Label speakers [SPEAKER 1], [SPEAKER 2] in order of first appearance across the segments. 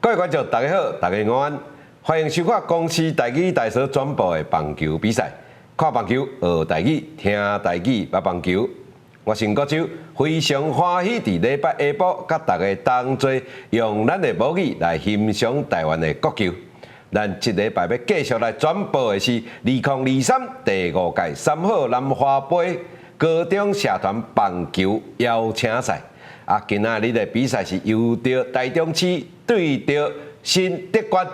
[SPEAKER 1] 各位觀眾，大家好，大家午安，歡迎收看公視台語台所轉播的棒球比賽。看棒球，學台語，聽台語，捌棒球。我是國洲，非常歡喜佇禮拜下晡佮大家同齊用咱的母語來欣賞台灣的國球。咱這禮拜欲繼續來轉播的是2023第五屆三好南華盃高中社團棒球邀請賽。啊，今仔日的比賽是由著台中市對著新德縣。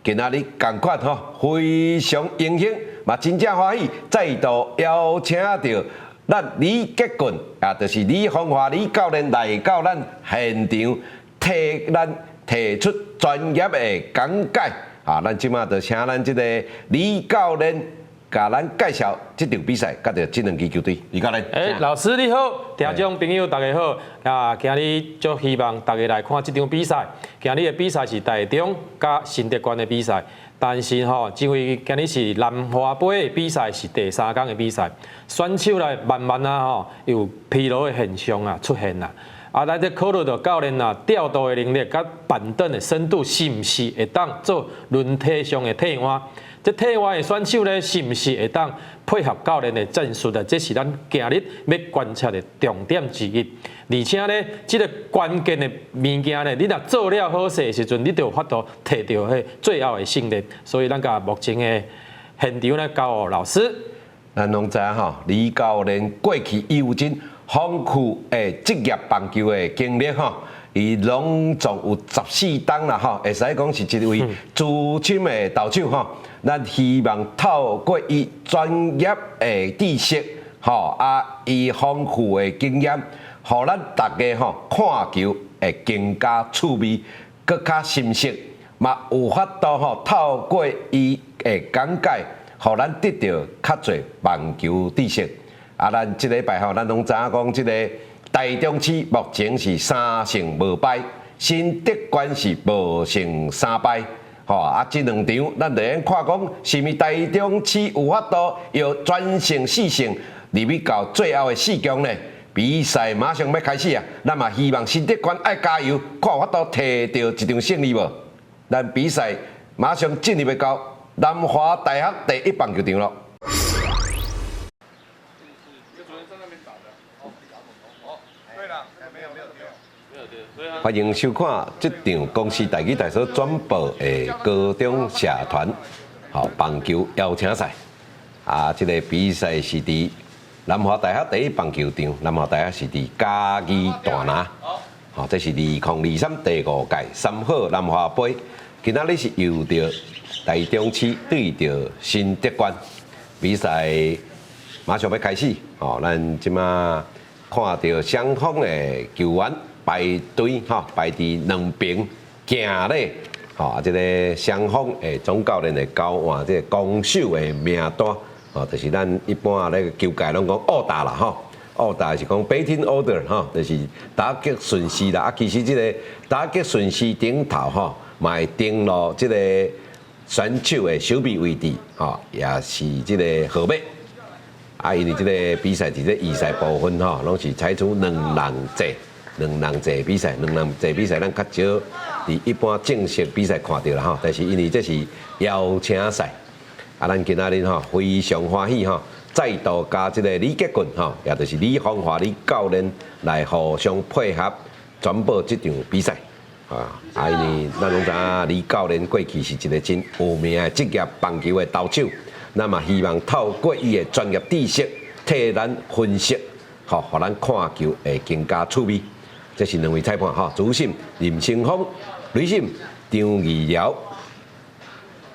[SPEAKER 1] 今仔日仝款吼，非常榮幸，嘛真正歡喜，再度邀請著咱李杰棍，也就是李芳華李教練來到咱現場，替咱提出專業的講解。啊，咱這馬就請咱這个李教練共咱介紹這場比賽，佮著這兩支球隊。李教練。
[SPEAKER 2] 欸，老師你好，聽眾朋友大家好。啊，今日足希望大家來看這場比賽。今日的比賽是台中佮新德縣的比賽，但是吼，因為今日是南華盃的比賽，是第三工的比賽，選手來慢慢啊吼，有疲勞的現象啊出現啦。啊，咱這考慮著教練啊調度的能力佮板凳的深度，是毋是會當做輪替上的替換？這替換的選手呢，是毋是會當配合教練的戰術啊？這是咱今日欲觀察的重點之一。而且呢，這个關鍵的物件呢，你若做了好勢的時陣，你就有法度提著彼最後的勝利。所以，咱共目前的現場呢交予老師。
[SPEAKER 1] 咱攏知影吼，李教練過去伊有真豐富的職業棒球的經歷吼，伊攏總有14冬啦吼，會使講是一位資深的投手吼。咱希望透過伊專業的知識，吼啊，伊豐富的經驗，予咱大家吼看球會更加趣味，閣較深邃，嘛有法度吼透過伊的講解，予咱得著較濟棒球知識。啊，咱這禮拜吼，咱攏知影講，這个台中市目前是三勝無敗，新德縣是無勝三敗。吼啊，這兩場咱就用看講，是毋是台中市有法度欲全勝四勝，入去到最後的四強呢？比賽馬上欲開始啊！咱嘛希望新德縣愛加油，看有法度提著一場勝利無？咱比賽馬上進入到南華大學第一棒球場囉。
[SPEAKER 3] 對啦，沒有沒有丟，
[SPEAKER 1] 歡迎收看這場公視台語台所轉播的高中社團吼棒球邀請賽。啊，這个比賽是佇南華大學第一棒球場，南華大學是佇嘉義大林。吼，這是2023第五屆三好南華盃。今仔日是由著台中市對著新德縣比賽，馬上欲開始。吼，咱這馬看著雙方的球員排隊吼，排佇兩邊行禮。吼，啊，這个雙方的總教練會交換這个攻守的名單。吼，就是咱一般咧球界攏講 order 啦吼，order 是講 batting order 吼，就是打擊順序啦。啊，其實這个打擊順序頂頭吼，嘛會登錄這个選手的守備位置，吼，也是這个號碼。啊，因為這个比賽佇這預賽部分吼，攏是採取兩人制，兩人制比賽，兩人制比賽咱較少佇一般正式比賽看著啦吼。但是因為這是邀請賽，啊，咱今仔日吼非常歡喜吼，再度佮這个李杰棍吼，也就是李芳華李教練來互相配合轉播這場比賽。啊，啊，因為咱攏知影李教練過去是一个真有名的職業棒球的投手。咱嘛希望透過伊的專業知識，替咱分析，吼，予咱看球會更加趣味。這是兩位裁判吼，主審林成峰、壘審張義尧。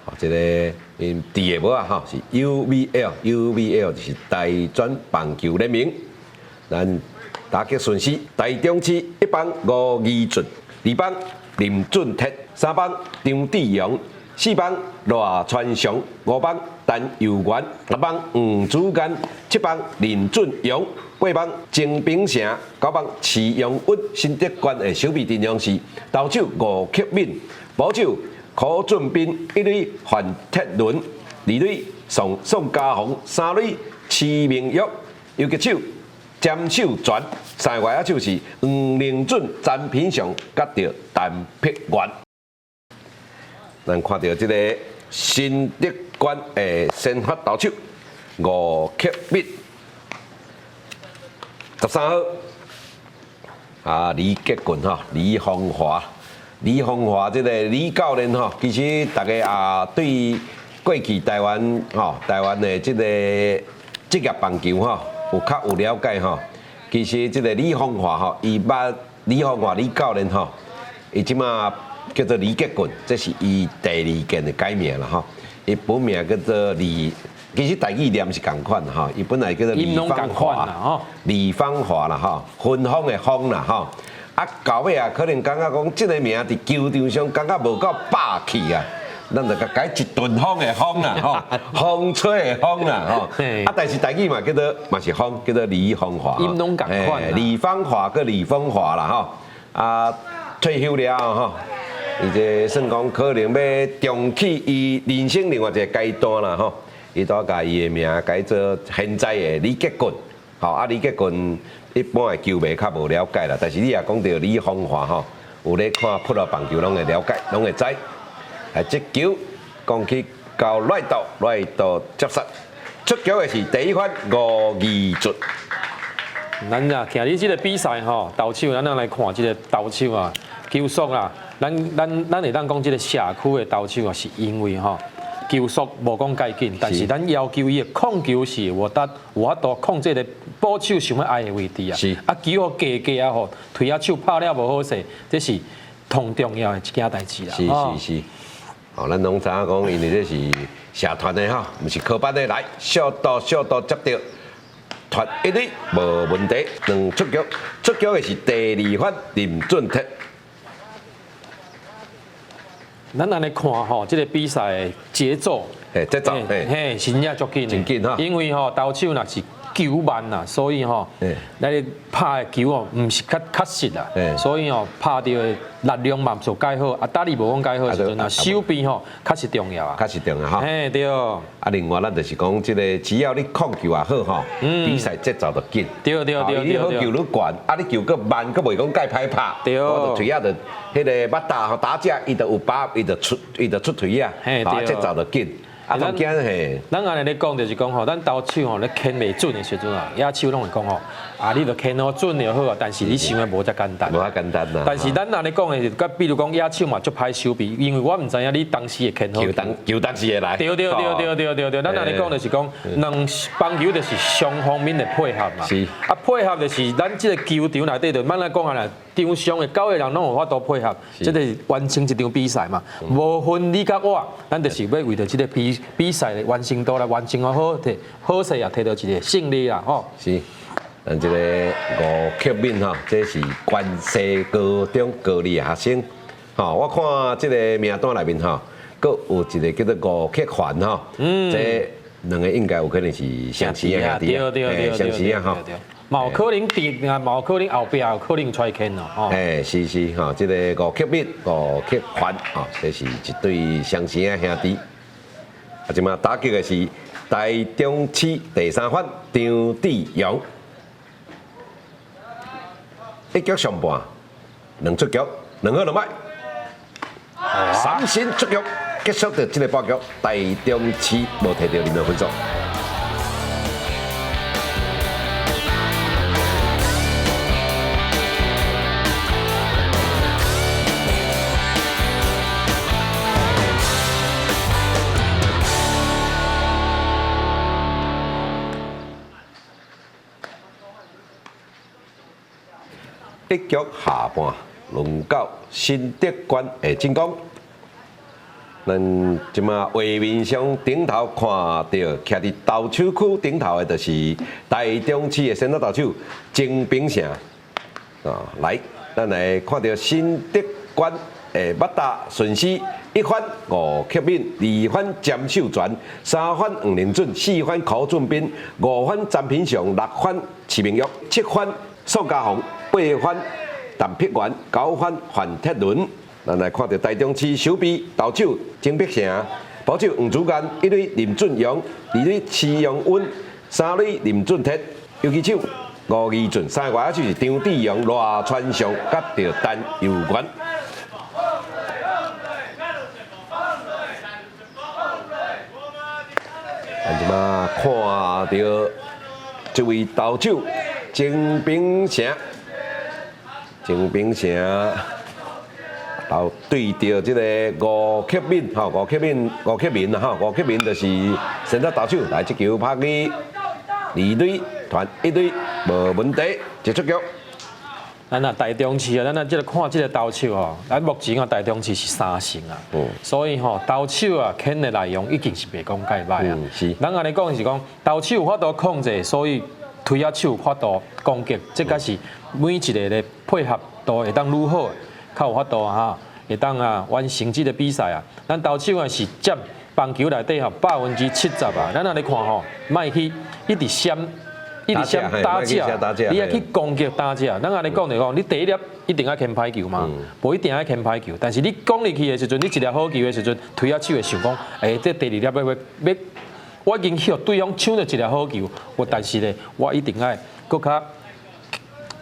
[SPEAKER 1] 吼，這个𪜶佇的帽仔吼是 UVL，UVL 就是大專棒球聯盟。咱打擊順序，台中市一棒吳義俊，二棒林俊哲，三棒張志勇。四棒賴傳祥，五棒陳佑元，六棒黃子堅，七棒林俊陽，八棒曾炳成，九棒池陽穩。新德縣的守備陣容是投手吳克敏，捕手柯俊斌，一壘范鐵倫，二壘宋宋家宏，三壘池明玉，游擊手詹秀全，三外野手是黃靈準、詹品祥，佮著陳碧元。咱看著這个新竹縣的先發投手吳克敏，13號啊，李杰群吼，李芳華，李芳華這个李教練吼，其實大家也對過去台灣吼，台灣的這个職業棒球吼，有較有了解吼。其實這个李芳華吼，伊捌李芳華李教練吼，伊這馬叫做李杰群，這是伊第二件的改名啦吼。伊本名叫做李，其實台語念是仝款吼，伊本來叫做李芳華，李芳華啦吼，芬芳的芳啦吼。啊，到尾啊，可能感覺講這个名佇球場上感覺無夠霸氣啊。咱就共改一陣風的風啦，吼，風吹的風啦，吼。啊，但是台語嘛叫做嘛是風，叫做李芳華。
[SPEAKER 2] 音攏仝款。
[SPEAKER 1] 李芳華佮李芳華啦，吼。啊，退休了吼，伊這算講可能欲重啟伊人生另外一个階段啦，吼。伊都共伊的名改做現在的李杰群。吼，啊，李杰群一般的球迷較無了解啦，但是你若講著李芳華吼，有咧看撲克棒球攏會了解，攏會知。啊！這球講去到內投，內投接殺出局的是第一番吳義俊。
[SPEAKER 2] 咱啊，今日這个比賽吼，投手咱來看這个投手啊，球速啊，咱會當講這个社區的投手啊，是因為吼球速無講介緊，但是咱要求伊的控球是有得有法度控制个捕手想欲愛的位置啊。啊，球予低低啊吼，推仔手拍了無好勢，這是同重要的一件代誌啦。
[SPEAKER 1] 是是是。哦，咱攏知影講，因為這是社團的吼，毋是科班的來，小度小度接著，傳一壘無問題，兩出局，出局的是第二發林俊哲。
[SPEAKER 2] 咱按呢看吼，這个比賽節奏，
[SPEAKER 1] 嘿，節奏，
[SPEAKER 2] 嘿，是真正足緊
[SPEAKER 1] 的，真緊哈。
[SPEAKER 2] 因為吼投手若是球慢啦，所以吼，咱咧拍的球哦，毋是較確實啦，所以吼拍著的力量嘛無介好，啊，打力無講介好時陣啊，守備吼確實重要啊，
[SPEAKER 1] 確實重要吼。
[SPEAKER 2] 嘿對。
[SPEAKER 1] 啊，另外咱就是講這个，只要你控球也好吼，比賽節奏就緊。
[SPEAKER 2] 對對對對。
[SPEAKER 1] 你好球愈懸，啊，你球閣慢，閣袂講介歹拍。
[SPEAKER 2] 對。
[SPEAKER 1] 我就槌仔就彼个捌打吼打者，伊就有把握，伊就出槌仔，啊，節奏就緊。啊，咱
[SPEAKER 2] 咱按呢咧講就是講吼，咱投手吼咧牽袂準的時陣啊，野手攏會講吼，啊，你著牽好準就好啊，但是你想的無遮簡單。
[SPEAKER 1] 無遐簡單啦。
[SPEAKER 2] 但是咱按呢講的是，佮比如講野手嘛足歹守備，因為我毋知影你當時會牽好。
[SPEAKER 1] 球當球當時會來。
[SPEAKER 2] 對對對對對對對，咱按呢講就是講，兩棒球就是雙方面的配合嘛。
[SPEAKER 1] 是。
[SPEAKER 2] 啊，配合就是咱這个球場內底就慢來講啊啦。場上的九个人攏有法度配合，這个是完成一場比賽嘛。無分你佮我，咱就是欲為著這个比賽的完成度來完成好，摕好勢也摕著一个勝利啦吼。
[SPEAKER 1] 是，咱這个吳克敏吼，這是關西高中高二的學生。吼，我看這个名單內面吼，閣有一个叫做吳克凡吼，這兩个應該有可能是相似的兄弟啊，相似啊吼。
[SPEAKER 2] 嘛有可能佇啊，嘛有可能後壁有可能出來牽咯，吼。
[SPEAKER 1] 嘿，是是吼，這个吳克敏、吳克凡，吼，這是一對相生的兄弟。啊，這馬打擊的是台中市第三番張志勇，一局上半，兩出局，兩好兩歹，三振出局，結束著這个敗局，台中市無摕著任何分數。一局下半，輪到新竹縣的進攻。咱這馬畫面上頂頭看著，徛佇投手區頂頭的，就是台中市的先發投手曾秉成。啊，來，咱來看著新竹縣的捌打順勢，一番吳克敏，二番詹秀全，三番黃仁准，四番柯俊斌，五番詹品祥，六番徐明玉，七番宋家宏。八番陳碧元，九番范鐵倫。咱來看著台中市守備投手曾碧成，捕手黃子幹，一壘林俊陽，二壘徐陽溫，三壘林俊哲，游擊手吳義俊，三个外野手是張志勇、賴傳祥，佮著陳佑元。著這位投手曾炳成，曾炳成投對著這个吳克敏，吼，吳克敏，吳克明啦，吼，吳克明就是先發投手，來這球拍去二壘，傳一壘，無問題，一出局。
[SPEAKER 2] 咱啊台中市啊，咱啊這个看這个投手吼，咱目前啊台中市是三勝啊，所以吼投手啊牽的內容已經是袂講蓋歹啊。咱按呢講是講投手有法度控制，所以推仔手有法度攻擊，這個是每一个的配合都會當愈好，較有法度哈，會當啊完成這个比賽啊。咱投手啊是佔棒球內底吼70%啊，咱按呢看吼，莫去一直閃。一直閃打者，你愛去攻擊打者。咱按呢講就講，你第一粒一定愛牽歹球嘛，無一定愛牽歹球。但是你攻入去的時陣，你一粒好球的時陣，推仔手會想講，欸，這第二粒欲欲欲，我已經予對方搶著一粒好球，我但是咧，我一定愛閣較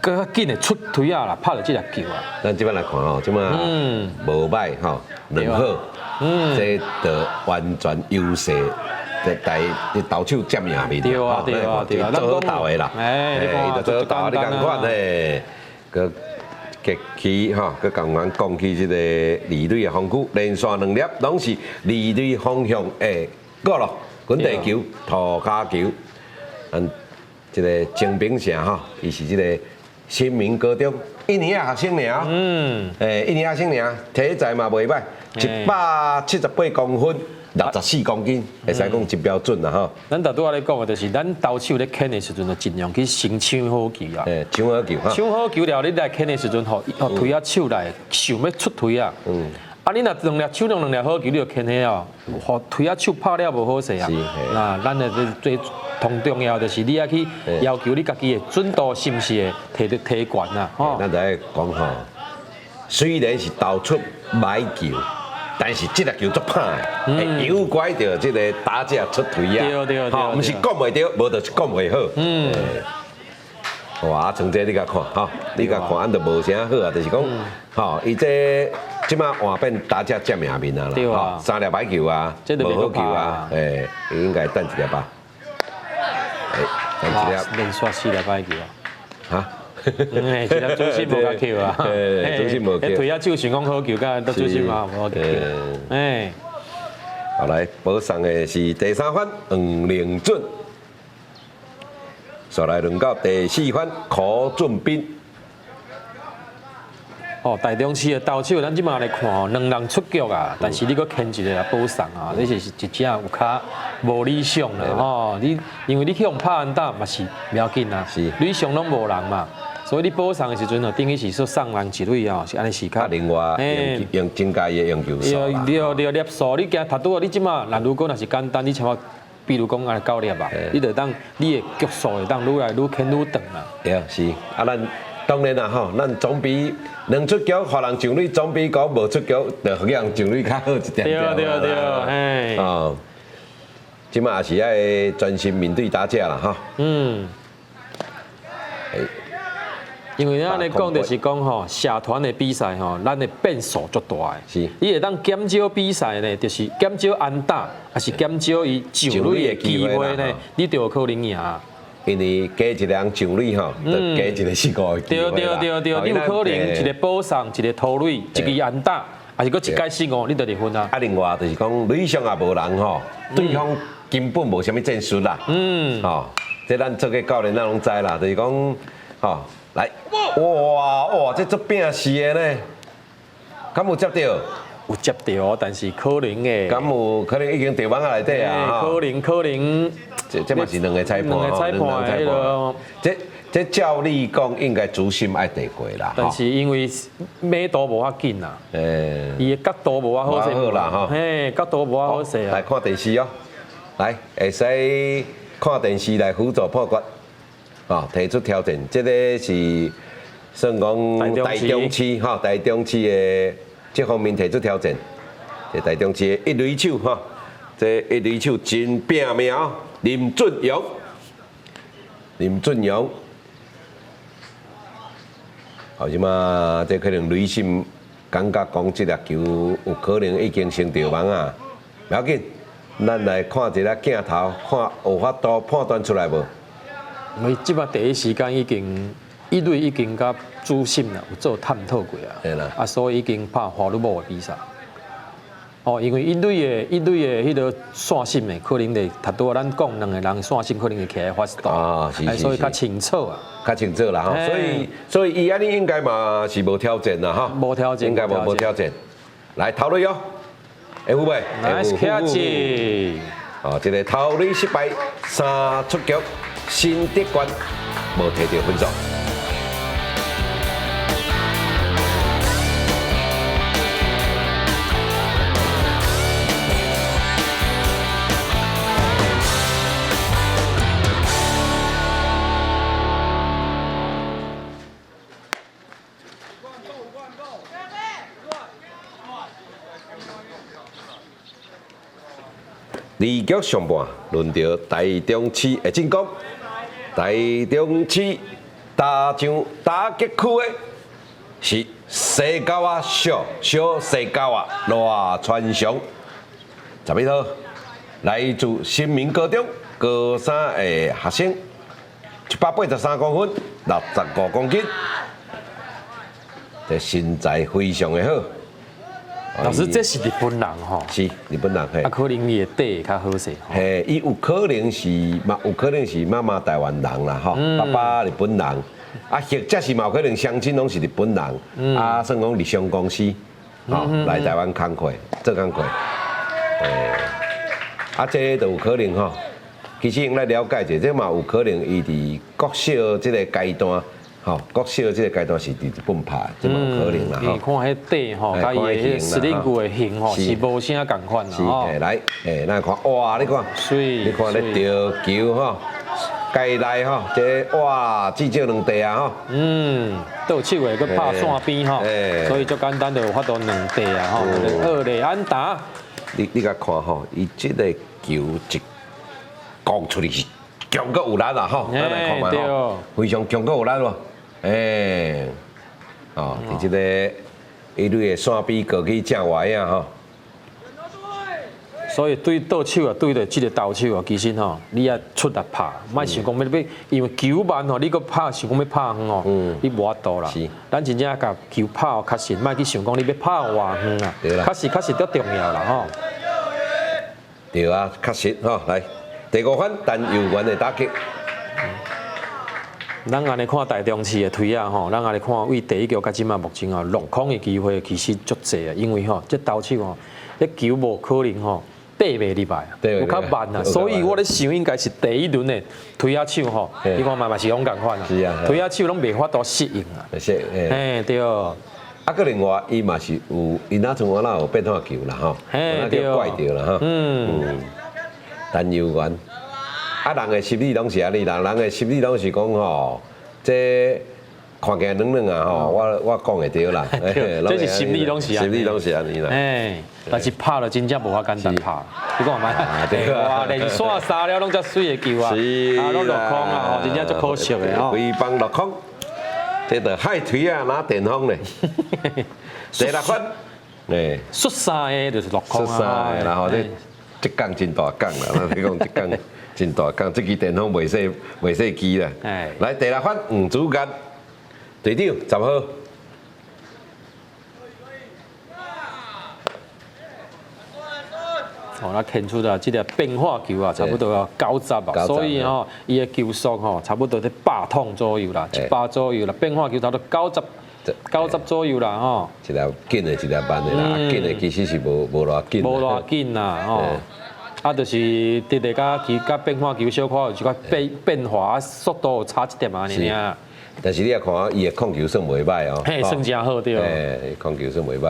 [SPEAKER 2] 閣較緊的出推仔啦，拍著這粒球啊。
[SPEAKER 1] 咱這擺來看吼，這擺無歹吼，兩好，這就完全優勢。在投手佔贏面，
[SPEAKER 2] 對啊對啊對啊，
[SPEAKER 1] 做好投的啦，
[SPEAKER 2] 欸，
[SPEAKER 1] 伊就做好投，你共款嘿，閣激起吼，閣共阮講起這个二壘的防區，連續兩粒攏是二壘方向的過咯，滾地球、塗跤球，嗯，這个曾炳成吼，伊是這个新民高中一年仔學生爾，欸，一年學生爾，體材嘛袂歹，178公分。64公斤，會使講真標準啦吼。
[SPEAKER 2] 咱頭拄仔咧講的，就是咱投手咧牽的時陣，就盡量去先搶好球啊。
[SPEAKER 1] 欸，搶好球哈。
[SPEAKER 2] 搶好球了，你來牽的時陣，予推仔手來想欲出推仔。啊，你若兩粒搶著兩粒好球，你就牽彼哦，予推仔手拍了無好勢啊。那咱的最同重要就是你愛去要求你家己的準度是毋是會提提懸啊？吼。
[SPEAKER 1] 咱就愛講吼，雖然是投出歹球。但是這粒球足歹的，會誘拐著這个打者出推仔，吼，毋是講袂著，無就是講袂好。哇，從這你共看，吼，你共看，按就無啥好啊，就是講，吼，伊這這擺換變打者佔贏面啊啦，吼，三粒歹球啊，無好球啊，欸，應該等一粒吧。等一粒。
[SPEAKER 2] 連續四粒歹球啊。
[SPEAKER 1] 哈？
[SPEAKER 2] 欸，一粒主審無共扣啊，
[SPEAKER 1] 主審無扣。
[SPEAKER 2] 推仔手想講好球，佮都主審嘛無扣。欸，
[SPEAKER 1] 好來，保送的是第三番黃靈準，煞來輪到第四番柯俊斌。
[SPEAKER 2] 哦，台中市的投手，咱這馬來看哦，兩人出局啊，但是你閣牽一个來保送啊，這是一正有較無理想啦吼。你因為你去予拍安打嘛是袂要緊啊，壘上攏無人嘛。所以你保送的時陣，就等於是說送人一壘哦，是按呢是較。
[SPEAKER 1] 另外，用增加伊的用球數啦。
[SPEAKER 2] 對對，粒數你驚頭拄仔，你這馬若如果若是簡單，你像我，比如講按呢九粒啊，你就當你的局數會當愈來愈牽愈長啦。
[SPEAKER 1] 對，是啊，咱當然啦吼，咱總比兩出局予人上壘，總比講無出局就予人上壘較好一點點。
[SPEAKER 2] 對對對，嘿。
[SPEAKER 1] 哦，這馬也是愛專心面對打者啦，吼。
[SPEAKER 2] 因為咱按呢講就是講吼，社團的比賽吼，咱的變數足大的。你會當減少比賽呢，就是減少安打，抑是減少伊上壘的機會呢，你就有可能贏。
[SPEAKER 1] 因為加一個人上壘吼，就加一個失誤的機會。
[SPEAKER 2] 對對對對，你有可能一個保送，一個盗壘，一支安打，抑是閣一改失誤，你就得分啊。
[SPEAKER 1] 啊，另外就是講壘上也無人吼，對方根本無啥物戰術啦。吼，這咱做過教練咱攏知啦，就是講吼。來，哇哇，這足拼死的呢，敢有接著？
[SPEAKER 2] 有接著，但是可能的。
[SPEAKER 1] 敢有可能已經著網仔內底啊？
[SPEAKER 2] 可能可能。
[SPEAKER 1] 這這嘛是兩個裁判，
[SPEAKER 2] 兩個裁判彼个。
[SPEAKER 1] 這這照理講應該主審愛遞過啦。
[SPEAKER 2] 但是因為尾度無遐緊啦，伊的角度無遐好勢。
[SPEAKER 1] 好啦吼。
[SPEAKER 2] 嘿，角度無遐好勢啊。
[SPEAKER 1] 來看電視哦，來會使看電視來輔助判決。哦，提出挑戰，這個是算講台中市吼，台中市的這方面提出挑戰。這台中市的一壘手吼，這一壘手真拼命哦，林俊陽，林俊陽，後這馬這可能壘審感覺講這粒球有可能已經先著網啊，無要緊，咱來看一下鏡頭，看有法度判斷出來無？
[SPEAKER 2] 因為這擺第一時間已經一壘已經佮主審啦有做探討過啊，啊，所以已經拍華魯某的比賽。哦，因為一壘的彼个線審的可能會頭拄仔咱講兩個人線審可能會徛佇 first
[SPEAKER 1] 啊，是是，
[SPEAKER 2] 所以較清楚啊，
[SPEAKER 1] 較清楚啦吼。所以伊按呢應該嘛是無挑戰啦吼，
[SPEAKER 2] 無挑戰，
[SPEAKER 1] 應該無挑戰。來頭壘哦，會赴袂
[SPEAKER 2] ？Nice catch！
[SPEAKER 1] 哦，這個頭壘失敗，三出局，新竹縣無提著分數。二局上半，輪到台中市的進攻。台中市打上打擊區的是西高仔小小西高仔賴傳祥，11號來自新民高中高三的學生，183公分，65公斤，這身材非常的好。
[SPEAKER 2] 老師，這是日本人吼？
[SPEAKER 1] 是日本人，嘿。
[SPEAKER 2] 啊，可能伊的底較好勢。
[SPEAKER 1] 嘿，伊有可能是嘛，有可能是媽媽台灣人啦，吼，爸爸日本人，啊，或者是嘛有可能雙親攏是日本人，啊，算講日商公司，吼，來台灣工課做工課，啊，這就有可能吼。其實用來了解者，這嘛有可能伊佇國小這個階段。吼，國小這個階段是佇日本拍，這嘛有可能啦。
[SPEAKER 2] 你看彼底吼，佮伊的司令部的型吼，是無啥仝款啦。
[SPEAKER 1] 是，來，咱看，哇，你看，你看咧著球吼，界內吼，這哇，至少兩塊啊吼。
[SPEAKER 2] 倒手的閣拍線邊吼，所以足簡單就有法度兩塊啊吼，二壘安打。
[SPEAKER 1] 你共看吼，伊這个球一攻出去是強閣有力啦吼，咱來看覓吼，非常強閣有力喎。欸，哦，佇這個一壘的線邊過去正外啊吼，
[SPEAKER 2] 所以對倒手啊，對著這個投手啊，其實吼，你愛出力拍，莫想講欲欲，因為球慢吼，你閣拍想講欲拍遠吼，你無法度啦。咱真正共球拍予確實，莫去想講你欲拍偌遠啊，確實確實足重要啦吼。
[SPEAKER 1] 對啊，確實吼，來第五番陳佑元的打擊。
[SPEAKER 2] 咱按呢看台中市的推仔吼，咱按呢看對第一局到這馬目前吼落空的機會其實足濟啊，因為吼這投手吼，這球無可能吼綴袂入來，有較慢啊，所以我咧想應該是第一輪的推仔手吼，你看嘛嘛是攏仝款啊，推仔手攏袂法度適應啊，
[SPEAKER 1] 是，
[SPEAKER 2] 嘿對。
[SPEAKER 1] 啊，閣另外伊嘛是有，伊若像我若有變化球啦吼，那叫怪著啦吼，陳佑元。啊，人的心理攏是按呢，人的心理攏是講吼，這看起來軟軟啊吼，我講會對啦。
[SPEAKER 2] 這是心理攏是按呢。
[SPEAKER 1] 心理攏是按呢啦。
[SPEAKER 2] 哎，但是拍了真正無遐簡單拍，你講覓？哇，連續三粒攏遮媠的球啊，啊，攏落空啊，吼，真正足可惜的吼。
[SPEAKER 1] 揮棒落空，這就海錘仔若電風咧。第六分，哎，
[SPEAKER 2] 出三个就是落空啊。
[SPEAKER 1] 出三个啦吼，這這工真大工啦，咱講這工。真大工，這支電風袂細袂細支啦。來第六分，黃子傑隊長10號。
[SPEAKER 2] 哦，咱看出啊，這个變化球啊，差不多要90啊，所以吼，伊的球速吼，差不多佇百桶左右啦，100左右啦，變化球差不多90左右啦，吼。
[SPEAKER 1] 一粒緊的，一粒慢的啦，緊的其實是無偌緊。
[SPEAKER 2] 無偌緊啦，吼。啊，就是直直佮其佮變化球小可有一寡變變化，啊，速度有差一點仔爾爾。
[SPEAKER 1] 但是你也看，伊的控球算袂䆀哦。
[SPEAKER 2] 嘿，算誠好對。
[SPEAKER 1] 嘿，控球算袂䆀。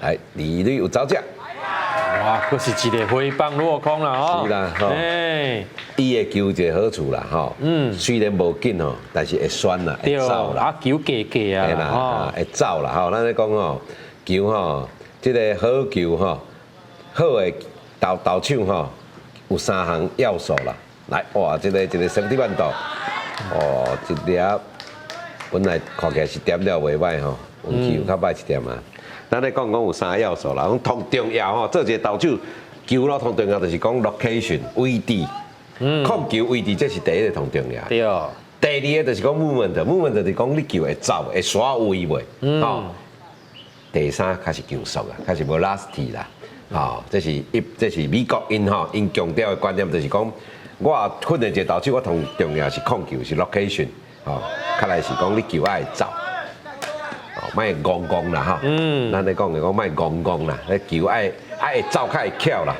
[SPEAKER 1] 來，二壘有走者。
[SPEAKER 2] 哇，閣是一个揮棒落空啦，吼。
[SPEAKER 1] 是啦，吼。伊的球一个好處啦，吼。雖然無緊吼，但是會旋啦，會走啦。
[SPEAKER 2] 啊，球低低啊，
[SPEAKER 1] 啦，會走啦，吼。咱咧講吼。球吼，這个好球吼，好的投投手吼，有三項要素啦。來，哇，這个一个 safety bunt，哦，一粒本來看起來是點了袂䆀吼，運氣有較䆀一點啊。咱咧講講有三要素啦，講上重要吼，做一個投手球路上重要就是講 location 位置，控球位置這是第一個上重要。第二個就是講 movement，movement 就是講你球會走會徙位袂，吼。第三較是球速啊，較是 velocity 啦，吼，這是美國𪜶吼，𪜶強調的觀念就是講，我訓練一個投手，我上重要是控球是 location，吼，較來是講你球愛走，哦，莫戇戇啦吼，咱咧講的講莫戇戇啦，彼球愛愛會走較會巧啦，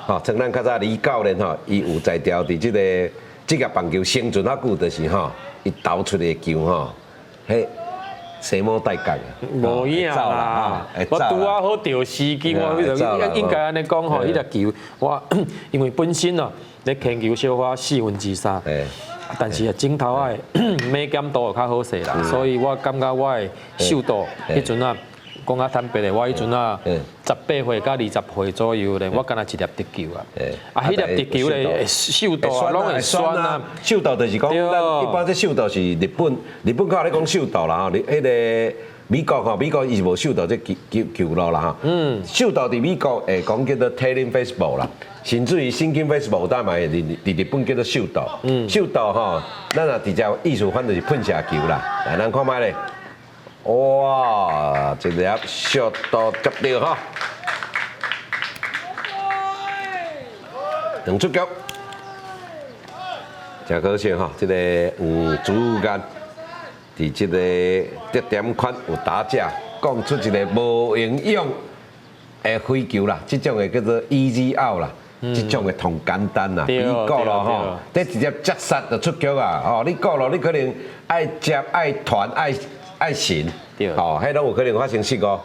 [SPEAKER 1] 吼，像咱較早李教練吼，伊有才調佇這個職業棒球生存較久，就是吼，伊投出的球吼，彼蛇魔帶角，
[SPEAKER 2] 無影啦，我拄仔好著時機，我應該按呢講吼，彼粒球我因為本身哦，咧牽球小可3/4，但是啊，鏡頭仔美感度較好勢啦，所以我感覺我的嗅度彼陣啊，講較坦白的，我彼陣啊18歲佮20歲左右咧，我敢若一粒直球啊，啊，彼粒直球咧嗅度啊，攏會酸啊。
[SPEAKER 1] 嗅度就是講，咱一般這嗅度是日本，日本較咧講嗅度啦吼，你彼個美國吼，美國伊是無嗅度這球球球路啦吼。嗅度佇美國會講叫做 tailing fastball 啦，甚至於 sinking fastball 當嘛會佇佇日本叫做嗅度。嗅度吼，咱若直接意思翻就是噴射球啦。來，咱看覓咧。哇，一粒速度接著吼，兩出局，真可惜吼，這個黃子幹佇這個得點圈有打者講出一個無營養的飛球啦，這種的叫做 easy out 啦，這種的上簡單啦，比過咯吼，這直接接殺就出局啊！哦，你過咯，你可能愛接、愛傳、愛愛神，哦，彼攏有可能發生失誤。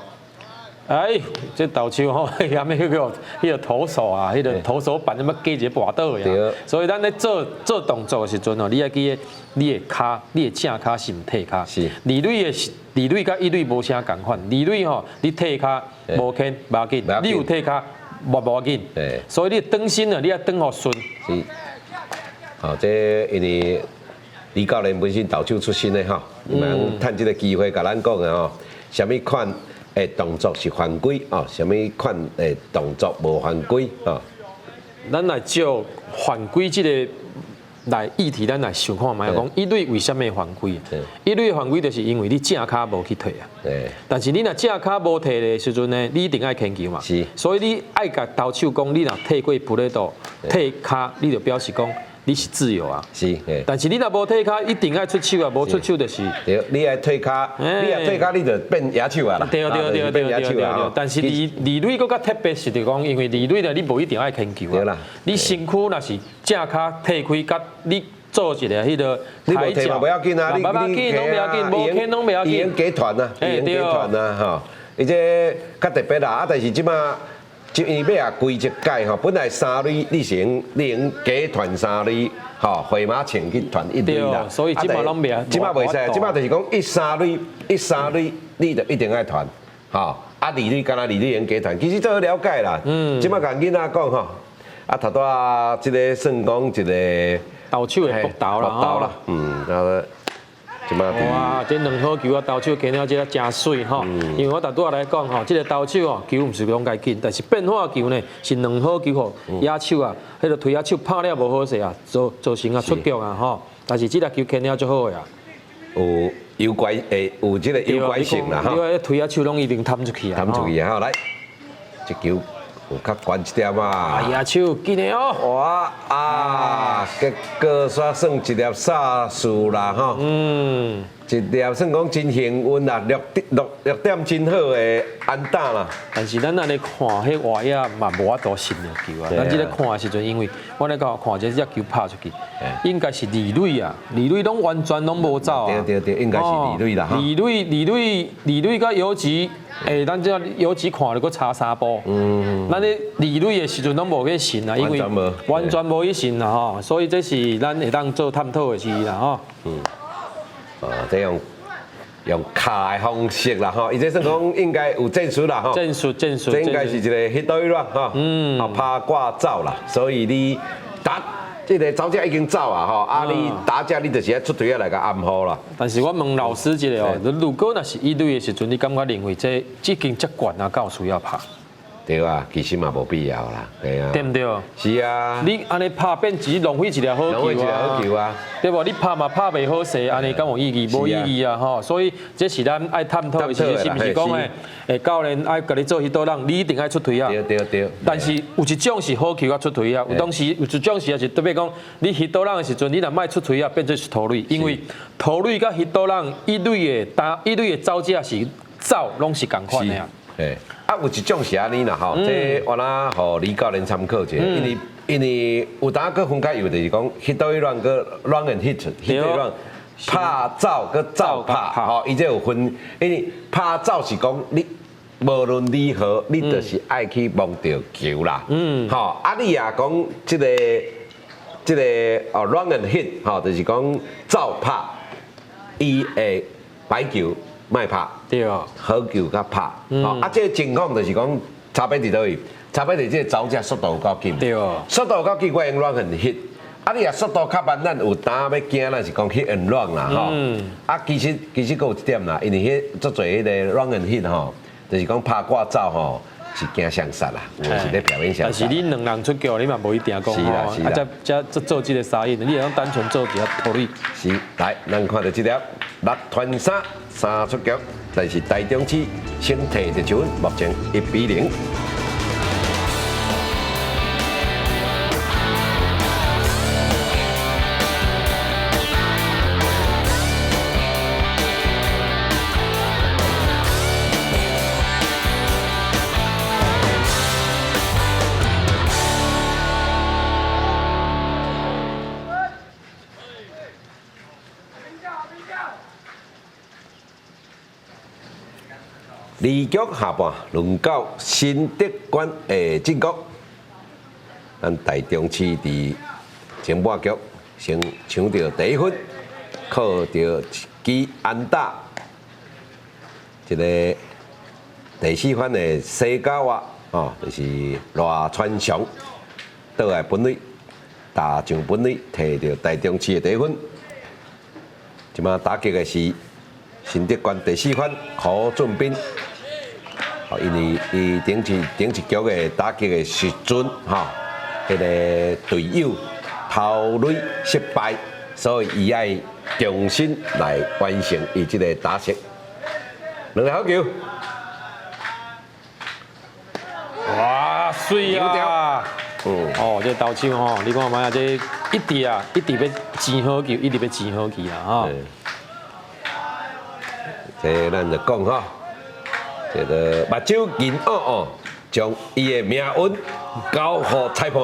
[SPEAKER 2] 哎，這投手吼，遐物彼個彼個投手啊，彼個投手板怎麼加一個跋倒呀？所以咱咧做做動作的時陣哦，你愛記得你的跤，你的正跤是毋退跤？二壘的二壘佮一壘無啥仝款，二壘吼，你退跤無牽無要緊，你有退跤無無要緊。所以你轉身啊，你愛轉予順。
[SPEAKER 1] 是。好，這因為李教練本身投手出身的吼，伊嘛趁這個機會共咱講的吼，啥物款的動作是犯規哦，啥物款的動作無犯規哦。
[SPEAKER 2] 咱來就犯規這個來議題，咱來想看覓，講一壘為啥物犯規？一壘犯規就是因為你正跤無去退啊。但是你若正跤無退的時陣呢，你一定愛牽球嘛。所以你愛共投手講，你若退過 plate 退跤，你就表示講你是自由啊。但是你若無退跤，一定愛出手啊，無出手就是。
[SPEAKER 1] 對，你愛退跤，你若退跤，你就變野手啊啦。
[SPEAKER 2] 對對對。但是二二壘閣較特別是就講，因為二壘呢，你無一定愛牽球啊。你身軀若是正跤退開，佮你做一個彼個
[SPEAKER 1] 你無退嘛不要緊啊，你
[SPEAKER 2] 你攏不要緊，無牽攏不要緊。
[SPEAKER 1] 已經給團啊，已經給團啊，吼。伊這較特別啦，啊，但是這馬。因為尾仔規則改吼，本來三壘你是用你用假傳三壘，吼，回馬槍去傳一壘啦。
[SPEAKER 2] 所以這馬攏袂，
[SPEAKER 1] 這馬袂使，這馬就是講一三壘一三壘，你就一定愛傳，吼。啊，二壘敢若二壘用假傳，其實做了解啦。這馬共囡仔講吼，啊，頭拄仔這個算講一個
[SPEAKER 2] 投手的搏鬥啦，
[SPEAKER 1] 搏鬥啦，嗯，啊。
[SPEAKER 2] 哇！這兩好球啊，投手牽了這個誠媠吼。因為我頭拄仔來講吼，這個投手哦，球毋是攏共緊，但是變化球呢是兩好球吼，野手啊，彼個推野手拍了無好勢啊，造造成啊出局啊吼。但是這粒球牽了足好的啊。
[SPEAKER 1] 有有關會有這個有關性啦吼。
[SPEAKER 2] 你看推野手攏一定探出去啊。
[SPEAKER 1] 探出去啊！吼，來，這球有較懸一點啊。
[SPEAKER 2] 野手緊的哦。
[SPEAKER 1] 哇啊！結果煞算一粒煞數啦吼。一粒算講真幸運啦，落落落點真好的安打啦。
[SPEAKER 2] 但是咱按呢看，彼外野嘛無法度尋著球啊。咱這個看的時陣，因為我咧講看這隻球拍出去，應該是二壘啊，二壘攏完全攏無走啊。
[SPEAKER 1] 對對對，應該是二壘啦。
[SPEAKER 2] 二壘、二壘、二壘佮游擊，欸，咱這游擊看著閣差三步。咱咧二壘的時陣攏無去尋啊，因為完全無去尋啦吼，所以這是咱會當做探討的事啦吼。
[SPEAKER 1] 哦，這用用跤的方式啦吼，伊這算講應該有戰術啦吼。
[SPEAKER 2] 戰術戰術。
[SPEAKER 1] 這應該是一個 hit 啦吼。嗯。拍掛走啦，所以你打這个走者已經走啊吼，啊你打者你就是愛出槌仔來共掩護啦。
[SPEAKER 2] 但是我問老師一個哦，如果若是一壘的時陣，你感覺認為這這間遮懸啊，敢有需要拍？
[SPEAKER 1] 對啊，其實嘛無必要啦，對啊。
[SPEAKER 2] 對毋對？
[SPEAKER 1] 是啊。
[SPEAKER 2] 你按呢拍變只浪費一粒好球啊！
[SPEAKER 1] 好球啊！
[SPEAKER 2] 對無？你拍嘛拍袂好勢，按呢敢有意義？無意義啊！吼，所以這是咱愛探討的，是是毋是講的？教練愛共你做彼道人，你一定愛出槌仔。
[SPEAKER 1] 對對對。
[SPEAKER 2] 但是有一種是好球啊出槌仔，有當時有一種是也是特別講，你彼道人的時陣，你若莫出槌仔，變做是盗壘，因為盜壘佮彼道人一壘的打一壘的走者是走，攏是仝款的啊。
[SPEAKER 1] 啊，有一種是按呢啦吼，這我若予李教練參考一下，因為因為有當閣分解有就是講，hit and run 閣 run and hit，hit and run 拍走閣走拍，吼，伊這有分，因為拍走是講你無論如何，你就是愛去摸著球啦，吼，啊你若講這個這個哦 run and hit，吼，就是講走拍，伊會歹球莫拍，好球較拍，吼，啊，這個情況就是講差別佇佗位？差別佇這個走者速度有夠緊，速度有夠緊，我用 run and hit。啊，你若速度較慢，咱有當欲驚，咱是講 hit and run 啦，吼。啊，其實其實閣有一點啦，因為彼足濟彼個 run and hit 吼，就是講拍掛走吼，是驚雙殺啦，有的是咧表演雙殺。
[SPEAKER 2] 但是你兩人出局，你嘛無一定講吼，啊，才才做這個殺應，你會當單純做一個盗壘。
[SPEAKER 1] 是，來，咱看著這粒6傳3，三出局，但是台中市先提著一分，目前1比0。二局下半，輪到新竹縣的進攻。咱台中市佇前半局先搶著第一分，靠著一支安打，這个第四番的西九仔哦，就是賴傳祥倒來本壘，打上本壘，提著台中市的第一分。這馬打擊的是新竹縣第四番柯俊斌，因為伊頂一頂一局的打擊的時陣，吼，彼个隊友偷壘失敗，所以伊愛重新來完成伊這个打席。兩个好球，
[SPEAKER 2] 哇，媠啊！哦，這投手吼，你看覓啊？這一直啊，一直欲爭好球，一直欲爭好球啦，吼。
[SPEAKER 1] 這咱就講吼，這个目睭銀哦哦，將伊的命運交予裁判。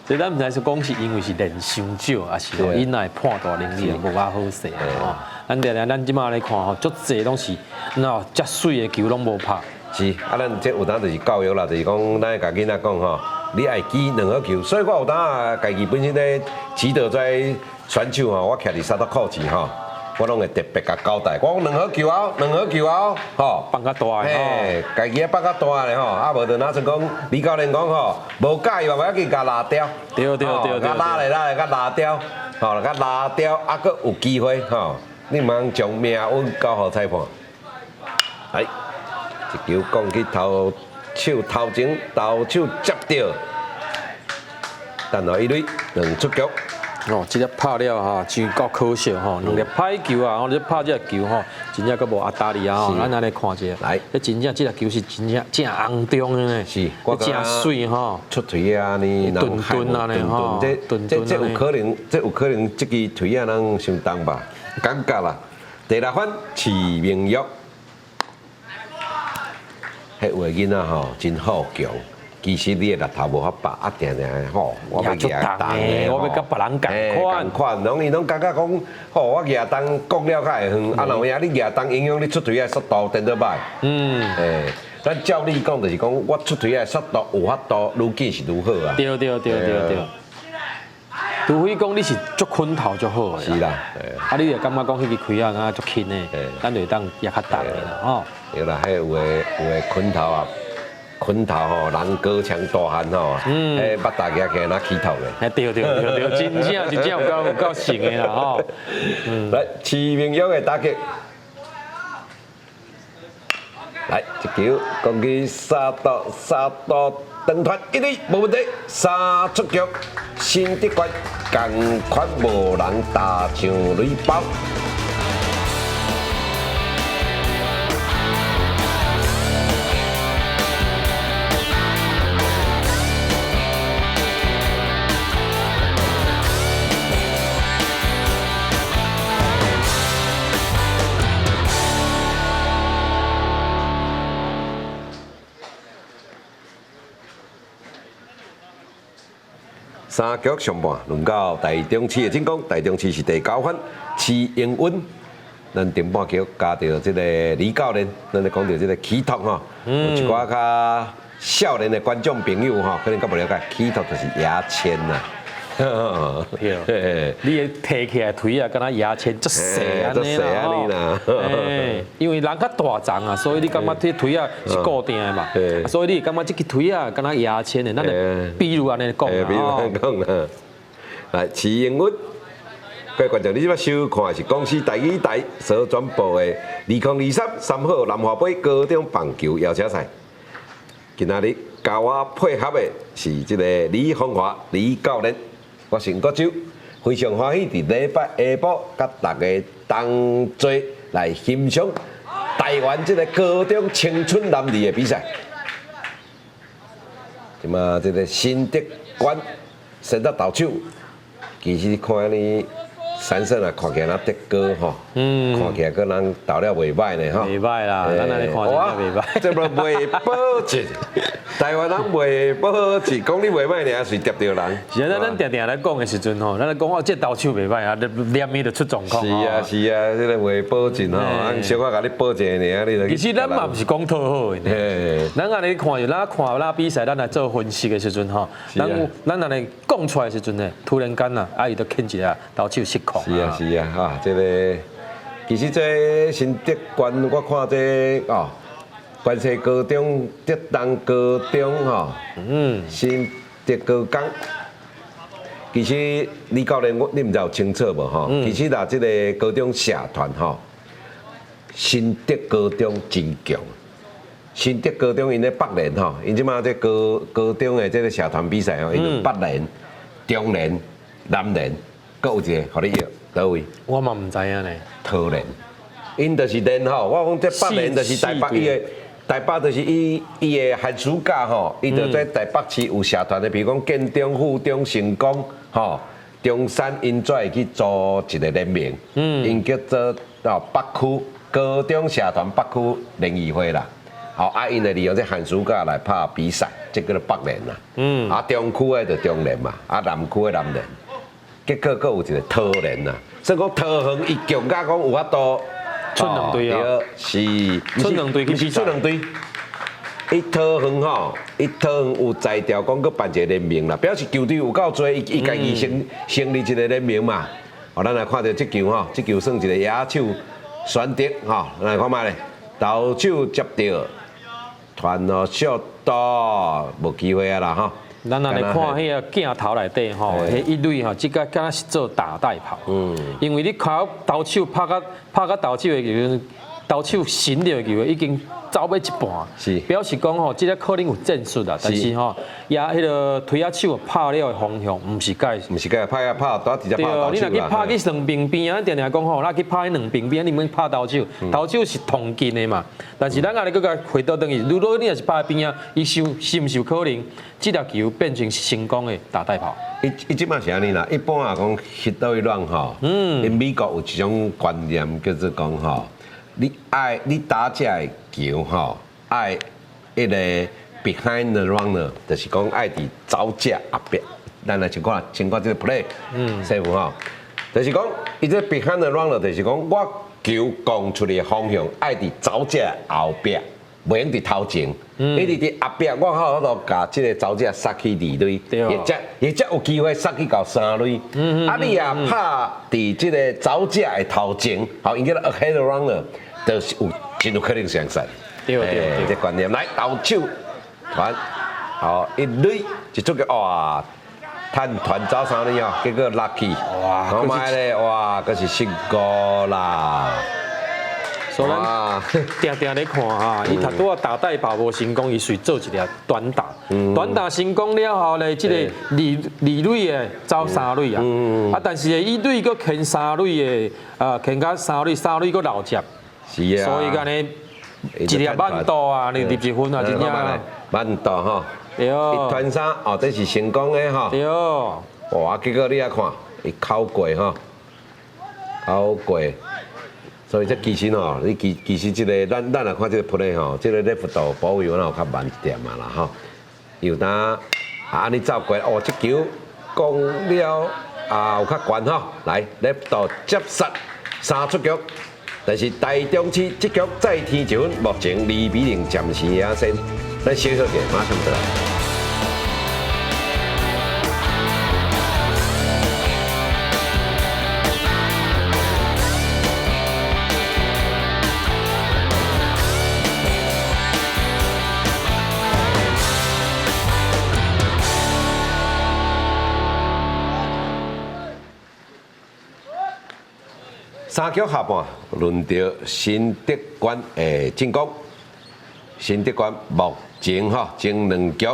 [SPEAKER 2] 這咱毋知是講是因為是練傷少，抑是吼𪜶的判斷能力無偌好勢吼。咱定定咱這馬來看吼，足濟攏是喏，遮媠的球攏無拍。
[SPEAKER 1] 是，啊，咱這有當就是教育啦，就是講咱會共囡仔講吼，你愛記兩好球。所以我有當啊，家己本身咧指導這選手吼，我徛佇沙頭褲子吼。我攏會特別共交代，我講兩好球啊，兩好球啊，吼，
[SPEAKER 2] 放較大的
[SPEAKER 1] 吼，家己愛放較大的吼，啊無就若像講李教練講吼，無佮意嘛無要緊，共拉掉，
[SPEAKER 2] 對對對對，
[SPEAKER 1] 共拉來拉來，共拉掉，吼，共拉掉，啊，閣有機會吼，你毋通將命運交予裁判。來，一球降去投手頭前，投手接著，等予一壘兩出局。
[SPEAKER 2] 哦，這粒拍了吼，真夠可惜吼，兩粒歹球啊，吼，你拍這个球吼，真正閣無壓力啊吼，咱按呢看一下，
[SPEAKER 1] 來，
[SPEAKER 2] 這真正這粒球是真正正紅中的呢，
[SPEAKER 1] 是，
[SPEAKER 2] 真媠吼，
[SPEAKER 1] 出槌啊呢，
[SPEAKER 2] 頓頓啊呢吼，
[SPEAKER 1] 這這這有可能，這有可能這支槌仔人傷重吧？感覺啦。第六番池明玉，彼有的囡仔吼真好強。其實你的力頭無法把，啊，定定吼，我欲舉重的，
[SPEAKER 2] 我欲佮別人仝款，
[SPEAKER 1] 仝款，攏伊攏感覺講，吼，我舉重講了較會遠，啊，若有影你舉重影響你出槌的速度顛倒䆀。咱照理講就是講，我出槌的速度有法度愈緊是愈好啊。
[SPEAKER 2] 對對對對對。除非講你是足拳頭足好的。
[SPEAKER 1] 是啦。
[SPEAKER 2] 啊，你就感覺講彼支開仔敢足輕的，咱就會當舉較重的啦，吼。
[SPEAKER 1] 對啦，彼有的有的拳頭啊。拳頭吼，人高強大漢吼，欸，腹大舉起來若起頭咧。
[SPEAKER 2] 哎，對對對對，真正真正有夠有夠神的啦吼。
[SPEAKER 1] 來，徐明勇的打擊，來一球，攻擊三度三度長傳一壘無問題，三出局，新德縣仝款無人打上壘包。三局上半，輪到台中市的進攻。台中市是第九番，徐英穩。咱頂半局加著這個李教練，咱咧講著這個起托吼，有一寡較少年的觀眾朋友吼，可能較無了解，起托就是牙籤啦。
[SPEAKER 2] 對，你會提起來槌啊，敢若牙籤足細按呢啦吼。因為人較大叢啊，所以你感覺這槌啊是固定的嘛，所以你感覺這支槌啊，敢若牙籤的，咱就比如按呢講
[SPEAKER 1] 比如按呢講啦。來，徐英穩，各位觀眾，你這擺收看的是公視台語台所轉播的2023三好南華盃高中棒球邀請賽。今仔日佮我配合的是這個李芳華李教練。我是吳國洲，非常歡喜佇禮拜下晡佮大家同齊來欣賞台灣這個高中青春男兒的比賽。這馬這個新德縣先發投手，其實看呢，三勝啊，看起來若德哥吼，看起來閣人投了袂䆀呢吼。
[SPEAKER 2] 袂䆀啦，咱按呢看真正袂䆀。
[SPEAKER 1] 這無袂保證，台灣人袂保證，講你袂䆀爾，隨疊著人。
[SPEAKER 2] 是啊，咱定定來講的時陣吼，咱來講哦，這投手袂䆀啊，連伊就出狀況。
[SPEAKER 1] 是啊是啊，這個袂保證吼，小可共你保證爾，你就。
[SPEAKER 2] 其實咱嘛毋是講討好的，咱按呢看，咱看咱比賽，咱來做分析的時陣吼，咱咱按呢講出來的時陣呢，突然間啊，啊伊就牽一下投手失控。
[SPEAKER 1] 是啊是啊，哈，這個其實這新德縣，我看這哦，關西高中、竹東高中吼，新德高工，其實李教練，我你毋知有清楚無吼？其實啦，這個高中社團吼，新德高中真強。新德高中𪜶咧北聯吼，𪜶這馬這高高中的這個社團比賽吼，𪜶有北聯、中聯、南聯，閣有一個，予你約佗位？
[SPEAKER 2] 我嘛毋知影呢。
[SPEAKER 1] 桃聯，𪜶就是聯吼，我講這北聯就是台北伊的，台北就是伊伊的寒暑假吼，伊就在台北市有社團的，比如講建中、附中、成功吼、中山，𪜶才會去組一個聯盟，𪜶叫做哦北區高中社團北區聯誼會啦。好，啊，𪜶會利用這寒暑假來拍比賽，這叫做北聯啦。啊，中區的就中聯嘛，啊，南區的南聯。結果閣有一個桃聯啦，所以講桃園伊強甲講有法度
[SPEAKER 2] 出兩隊啊，
[SPEAKER 1] 是，
[SPEAKER 2] 出兩隊去比賽。
[SPEAKER 1] 出兩隊。伊桃園吼，伊桃園有才調講閣辦一個聯盟啦，表示球隊有夠濟，伊伊家己成成立一個聯盟嘛。哦，咱來看著這球吼，這球算一個野手選擇吼，咱來看覓咧，投手接著傳予小島，無機會啊啦吼。
[SPEAKER 2] 咱若來看彼个鏡頭內底吼，彼一壘吼，這個敢若是做打帶跑。因為你看投手拍甲拍甲投手的時陣，投手神著的球已經走欲一半，表示講吼，這個可能有戰術啦，但是吼，也彼个推仔手拍了的方向，毋是該，
[SPEAKER 1] 毋是該拍啊拍，拄直接拍投手啦。
[SPEAKER 2] 你若去拍去雙邊邊啊，定定講吼，咱去拍彼兩邊邊，你免拍投手，投手是同近的嘛。但是咱按呢閣共回倒轉去，如果你若是拍邊啊，伊是是毋是有可能這粒球變成成功的打帶跑？
[SPEAKER 1] 伊伊這擺是按呢啦，一般啊講 hit and run 吼，𪜶美國有一種觀念叫做講吼，你愛你打這个球吼，愛彼个 behind the runner，就是講愛佇走者後壁。咱來先看先看這個 play，師傅吼，就是講伊這 behind the runner，就是講我球攻出去的方向愛佇走者後壁，袂用佇頭前。伊佇佇後壁，我較有法度共這個走者殺去二壘，或者或者有機會殺去到三壘。啊，你若拍佇這個走者的頭前，吼，𪜶叫做 ahead runner，就是有真有可能相殺。
[SPEAKER 2] 對對對，
[SPEAKER 1] 這觀念來投手，傳，好一壘一出去，哇！趁傳走三壘哦，結果落去，
[SPEAKER 2] 哇
[SPEAKER 1] 看覓咧，哇，閣是失誤啦！
[SPEAKER 2] 所以咱定定咧看哈，伊頭拄仔打帶跑無成功，伊隨做一粒短打，短打成功了後咧，這個二二壘的走三壘啊，啊，但是伊壘閣牽三壘的，牽到三壘，三壘閣漏接，
[SPEAKER 1] 是啊，
[SPEAKER 2] 所以按呢一粒慢投啊，你入一分啊，真正
[SPEAKER 1] 慢投吼，
[SPEAKER 2] 對，
[SPEAKER 1] 一傳三哦，這是成功的吼，
[SPEAKER 2] 對，
[SPEAKER 1] 哇，結果你來看，伊扣過吼，扣過。所以這其實吼，你其實這個咱若看這個 play 吼，這個 left 保衛有較慢一點啊啦吼。有當啊，按呢走過，哦，這球講了啊，有較懸吼，來 left 接殺三出局，但是台中市這局再添一分，目前2比0暫時領先。咱小休一下，馬上回來。三局下半，輪到新德縣的進攻。新德縣目前吼前兩局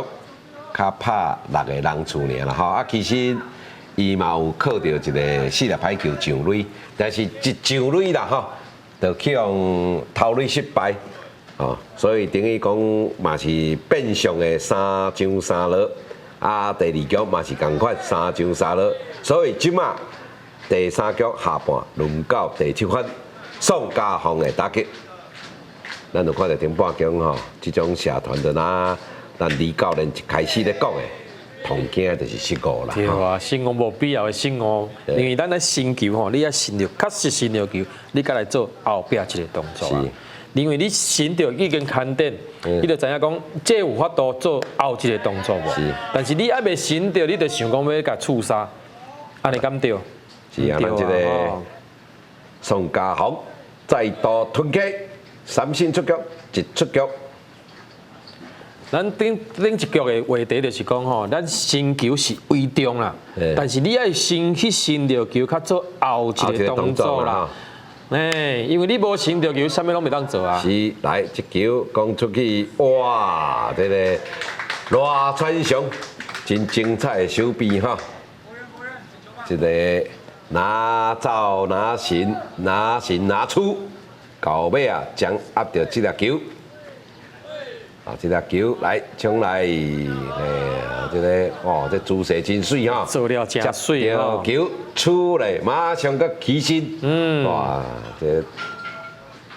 [SPEAKER 1] 較拍六個人次爾啦吼，啊其實伊嘛有靠著一個四粒歹球上壘，但是一上壘啦吼，就去予頭壘失敗，哦，所以等於講嘛是變相的三上三落，啊第二局嘛是仝款三上三落，所以這馬。第三局下半，輪到第七番宋家宏的打擊，咱就看著頂半間吼，這種社團的啦，咱李教練一開始咧講的，頭驚就是失誤啦。
[SPEAKER 2] 對啊，失誤無必要的失誤，因為咱咧伸球吼，你愛伸著確實伸著球，你才來做後壁一個動作啊。因為你伸著已經牽頂，你就知影講這有法度做後一個動作無？但是你猶未伸著，你就想講欲共觸殺，按呢敢對？
[SPEAKER 1] 是啊，咱這個宋家宏再度吞 K，三振出局，一出局。
[SPEAKER 2] 咱頂頂一局的話題就是講吼，咱伸球是為重啦，但是你愛先去伸著球，較做後一個動作啦。哎，因為你無伸著球，啥物攏袂當做啊。
[SPEAKER 1] 是，來這球講出去，哇，這個賴傳祥真精彩的手臂哈，這個。拿走拿行拿行拿出，到尾啊，將壓著這粒球，啊，這粒球來衝來，哎，這個哦，這姿勢真媠吼，
[SPEAKER 2] 做了真媠哦，
[SPEAKER 1] 球出來馬上閣起身，哇，這。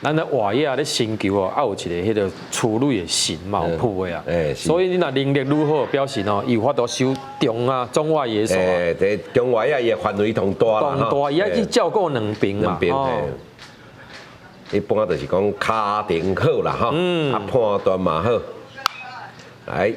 [SPEAKER 2] 咱咧外野咧伸球哦，猶有一個彼个出壘的神嘛有譜的啊，所以你若能力愈好，表示哦，伊有法度守中啊、中外野手啊。
[SPEAKER 1] 這中外野伊的範圍同大啦，
[SPEAKER 2] 同大，伊愛去照顧兩邊嘛。
[SPEAKER 1] 兩邊嘿。一般就是講跤程好啦，吼，啊判斷嘛好。來，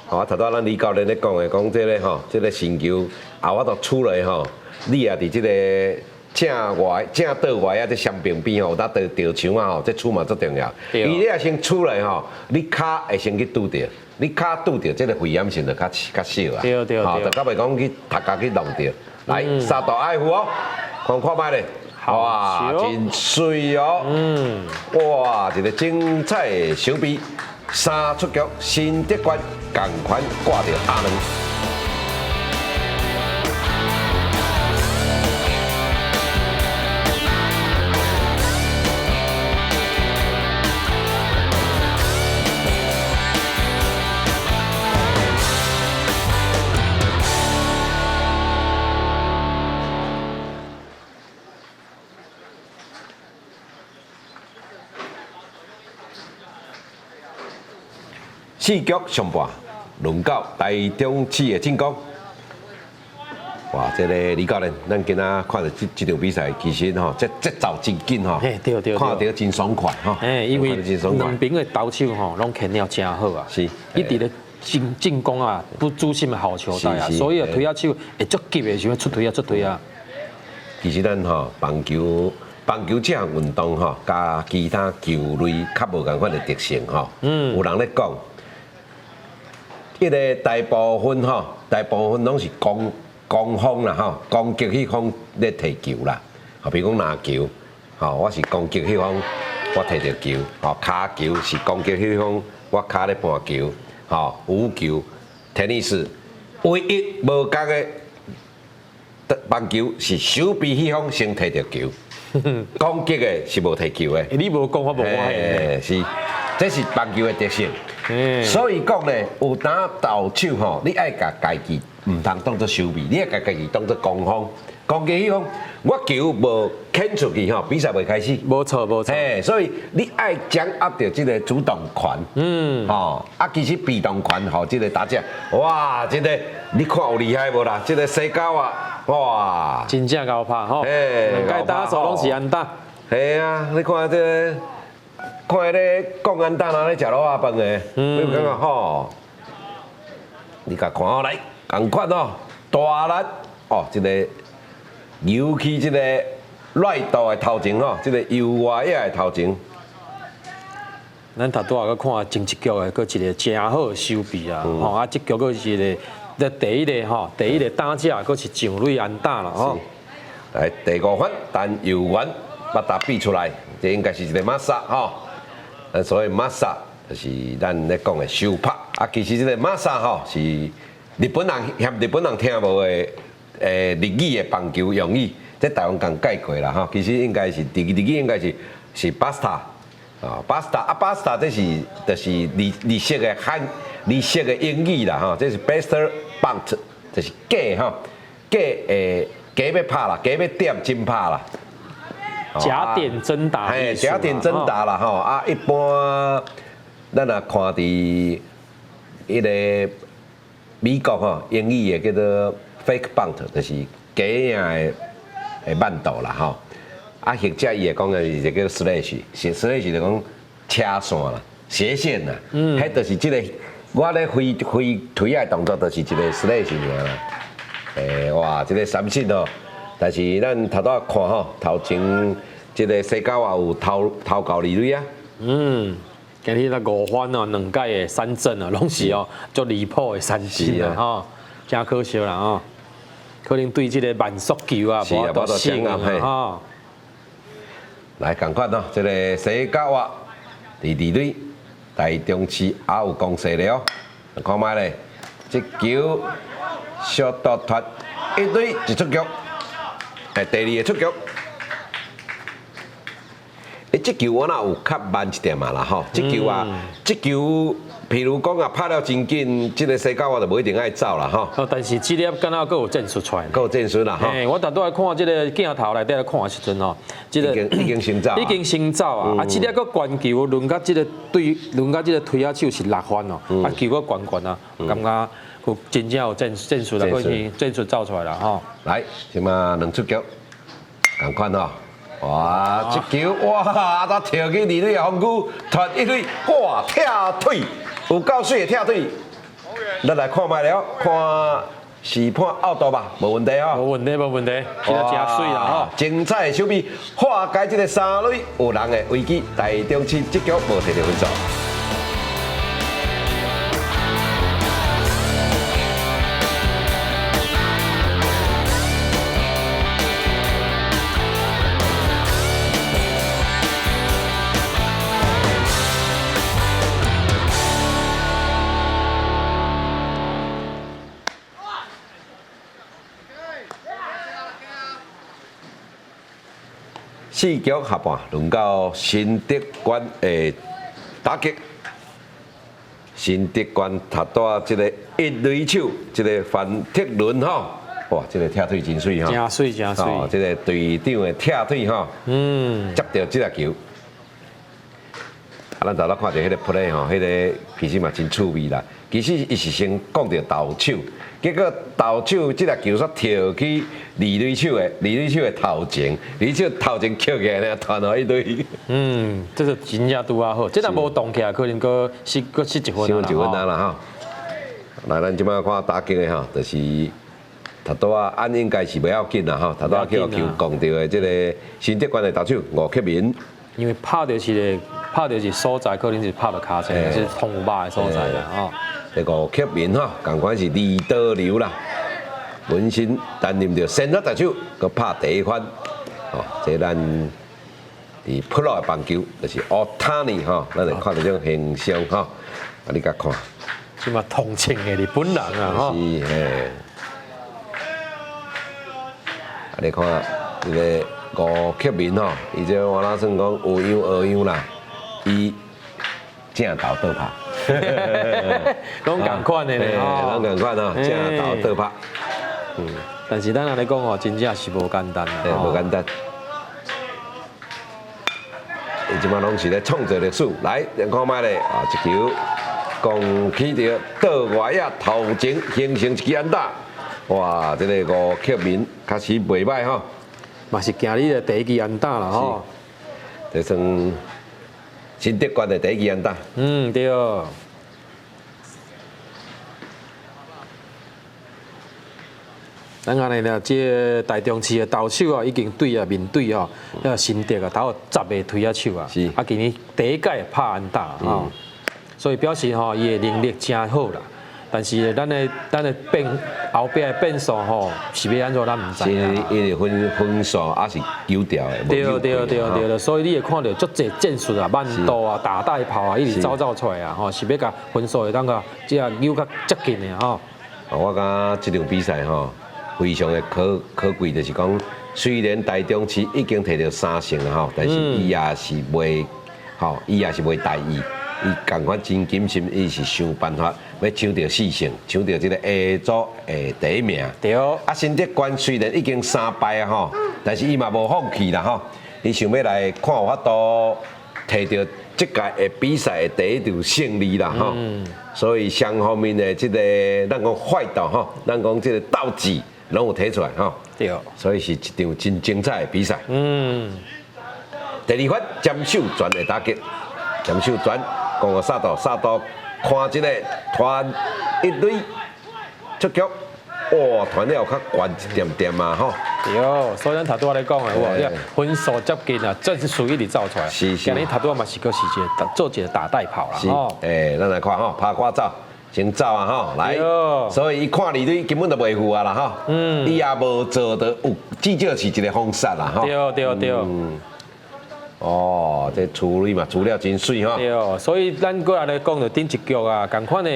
[SPEAKER 1] 好，頭拄咱李教練咧講的，講這个吼，這个伸球後法度出來吼，你也佇這个。正外正倒外啊，這雙邊邊吼，有當著牆啊吼，這出嘛足重要。伊你若先出來吼，你跤會先去拄著，你跤拄著，這個危險性就較較少啊。
[SPEAKER 2] 對對對。
[SPEAKER 1] 就較袂講去頭殼去弄著。來，三度愛護哦，看看覓咧。哇，真媠哦。哇，一個精彩的手臂，三出局，新德縣仝款掛著阿兩。四局上半，輪到台中市的進攻。哇，這個李教練，咱今仔看著這這場比賽，其實吼，這節奏真緊吼，
[SPEAKER 2] 對對，
[SPEAKER 1] 看著真爽快吼。
[SPEAKER 2] 因為兩邊的投手吼，攏牽了真好啊。
[SPEAKER 1] 是，
[SPEAKER 2] 一直咧進進攻啊，不主心的好球帶啊，所以啊，推仔手會足急的時陣出推啊出推啊。
[SPEAKER 1] 其實咱吼棒球。棒球這項運動吼，佮其他球類較無仝款的特性吼。有人咧講，彼个大部分吼，大部分攏是攻方啦吼，攻擊彼方咧提球啦。吼，比如講籃球，吼，我是攻擊彼方，我提著球；吼，跤球是攻擊彼方，我跤咧盤球。吼，羽球、tennis，唯一無仝的棒球是守備彼方先提著球，攻擊的是無提球的。
[SPEAKER 2] 欸，你無講我無發現。
[SPEAKER 1] 是，這是棒球的特性。所以講咧，有當投手吼，你愛共家己毋通當做守備，你愛共家己當做攻方。攻擊彼方，我球無牽出去吼，比賽未開始。
[SPEAKER 2] 無錯無錯。
[SPEAKER 1] 嘿，所以你愛掌握著這個主動權。吼，啊，其實被動權予這個打者，哇，這個你看有厲害無啦？這個西高啊，哇，
[SPEAKER 2] 真正𠢕拍吼，兩屆打數攏是安打。
[SPEAKER 1] 係啊，你看這個，看彼个講安打，若咧食滷仔飯的，你有感覺吼？你共看好來，仝款哦，大力哦，這個。尤其這個內道的頭前吼，這個右外野的頭前。
[SPEAKER 2] 咱頭拄仔閣看前一局的，閣一個誠好的守備啊，吼啊，這局閣是一個第一個吼，第一個打者閣是上壘安打啦吼。
[SPEAKER 1] 來第五番，陳佑元把打比出來，這應該是一個馬殺吼。所謂馬殺就是咱咧講的收拍啊，其實這個馬殺吼是日本人嫌日本人聽無的。日語的棒球用語，這台灣共改過啦吼。其實應該是日語應該是 buster 啊，buster 啊，buster 這是就是日日式的漢日式的英語啦吼。這是 buster bunt，就是假吼，假假欲拍啦，假欲點真拍啦。
[SPEAKER 2] 假點真打。
[SPEAKER 1] 嘿，假點真打啦吼。啊，一般咱若看佇彼个美國吼，英語的叫做 fake bunt，就是假影的慢投啦吼。啊，或者伊會講的是叫 slash，是 slash 就講斜線啦、斜線啦。彼就是這个我咧揮揮槌仔的動作，就是一個 slash 爾啦。哇，這個三振哦，但是咱頭拄仔看吼，頭前這個西高也有投投到二壘啊。
[SPEAKER 2] 今日那五番哦，兩屆的三振啊，攏是哦，足離譜的三振啊，吼，誠可惜啦吼。可能對這個慢速球啊，無法度適應啊，吼。
[SPEAKER 1] 來，仝款哦，這個西高啊，佇二壘，台中市也有攻勢了，看覓咧，這球小度脫一壘一出局，第二个出局。這球我若有較慢一點仔啦吼，這球啊，這球，譬如講啊，拍了真緊，這個西高我就無一定愛走啦吼。
[SPEAKER 2] 哦，但是這粒敢若閣有戰術出來。
[SPEAKER 1] 閣有戰術啦吼。
[SPEAKER 2] 我頭拄仔看這個鏡頭內底來看的時陣吼，這個
[SPEAKER 1] 已經先走。
[SPEAKER 2] 已經先走啊！啊，這粒閣懸球輪到這個對，輪到這個槌仔手是六番哦，啊，球閣懸懸啊，感覺有真正有戰術啦，閣是戰術走出來啦吼。
[SPEAKER 1] 來，這馬兩出局，仝款吼。哇！這球哇，啊，他跳去二壘的防區，傳一壘，哇！拆腿，有夠媠的拆腿。咱來看覓了，看是判 out 吧，無問題哦。
[SPEAKER 2] 無問題，無問題，這個誠媠啦吼。
[SPEAKER 1] 精彩的守備，化解這個三壘有人的危機，台中市這局無提著分數。四局下半，輪到新竹縣的打擊。新竹縣頭拄仔這個一壘手，這個范鐵倫吼，哇，這個拆腿真媠吼，
[SPEAKER 2] 誠媠誠媠。
[SPEAKER 1] 這個隊長的拆腿吼，接著這個球。啊，咱頭拄看著彼個 play 吼，彼個其實嘛真趣味啦。其實伊是先講著投手，結果投手這個球煞跳去二壘手的二壘手的頭前，二壘手頭前抾起來，傳予一壘。
[SPEAKER 2] 這個真正拄仔好，這若無動起來，可能閣失閣失一分
[SPEAKER 1] 失一分啊啦吼。來，咱這擺看打擊的吼，就是頭拄仔按應該是袂要緊啦吼，頭拄仔去予球摃著的這個新竹縣的投手吳克明。
[SPEAKER 2] 因為拍著是個拍著是所在，可能是拍著跤車，是通有肉的所在啦吼。
[SPEAKER 1] 這個吳克明吼，仝款是二刀流啦，本身擔任著先發投手，閣拍第一番，吼，這咱佇普羅的棒球就是烏塔尼吼，咱會看著這種形象吼，啊，你共看，
[SPEAKER 2] 這嘛同情的日本人啊，吼，
[SPEAKER 1] 是嘿，啊，你看這個吳克明吼，伊這我哪算講有樣學樣啦，伊正投倒拍。
[SPEAKER 2] 攏仝款的咧，
[SPEAKER 1] 攏仝款哦，正投倒拍。
[SPEAKER 2] 但是咱按呢講哦，真正是無簡單啦，
[SPEAKER 1] 無簡單。伊這擺攏是咧創造歷史，來，看覓咧，啊，一球攻起著倒外野頭前，形成一支安打。哇，這個吳克明確實袂䆀吼。
[SPEAKER 2] 嘛是今日的第一支安打啦吼。
[SPEAKER 1] 這算新竹縣的第一支安打。
[SPEAKER 2] 嗯，對。咱按呢咧，這個台中市的投手啊，已經對啊面對哦，那新竹啊，投10個推仔手啊，啊，今年第一屆拍安打吼，所以表示吼，伊的能力誠好啦。但是咱的變後壁的變數吼，是欲按怎咱毋知。
[SPEAKER 1] 是因為分數抑是球調的。
[SPEAKER 2] 對對對對對，所以你會看著足濟戰術啊、慢度啊、打帶跑啊，一直走走出來啊，吼，是欲共分數會當共這扭較接近的吼。
[SPEAKER 1] 我感覺這場比賽吼，非常的可貴，就是講，雖然台中市已經摕著三勝啦吼，但是伊也是袂吼，伊也是袂大意。伊仝款真謹慎，伊是想辦法欲搶著四勝，搶著這個 A 組的第一名。
[SPEAKER 2] 對。
[SPEAKER 1] 啊，新竹縣雖然已經三敗啊吼，但是伊嘛無放棄啦吼，伊想欲來看有法度摕著這屆的比賽的第一場勝利啦吼。所以雙方面的這個咱講 fight 吼，咱講這個鬥志攏有提出來吼。
[SPEAKER 2] 對。
[SPEAKER 1] 所以是一場真精彩的比賽。第二發詹秀全的打擊，詹秀全。講個殺到殺到，看這個傳一壘出局，哇，傳了較懸一點點啊吼。
[SPEAKER 2] 對，所以咱頭拄仔咧講的，有無？分數接近啊，戰術一直走出來。
[SPEAKER 1] 是是。
[SPEAKER 2] 今日頭拄仔嘛是閣是一個做一個打帶跑啦。
[SPEAKER 1] 是。欸，咱來看吼，拍掛走，先走啊吼，來。所以伊看二壘根本就袂赴啊啦吼。伊也無做到有，至少是一個封殺啦吼。
[SPEAKER 2] 對對對。
[SPEAKER 1] 哦，這處理嘛，處理真媠吼。
[SPEAKER 2] 對，所以咱過來來講，就頂一局啊，仝款的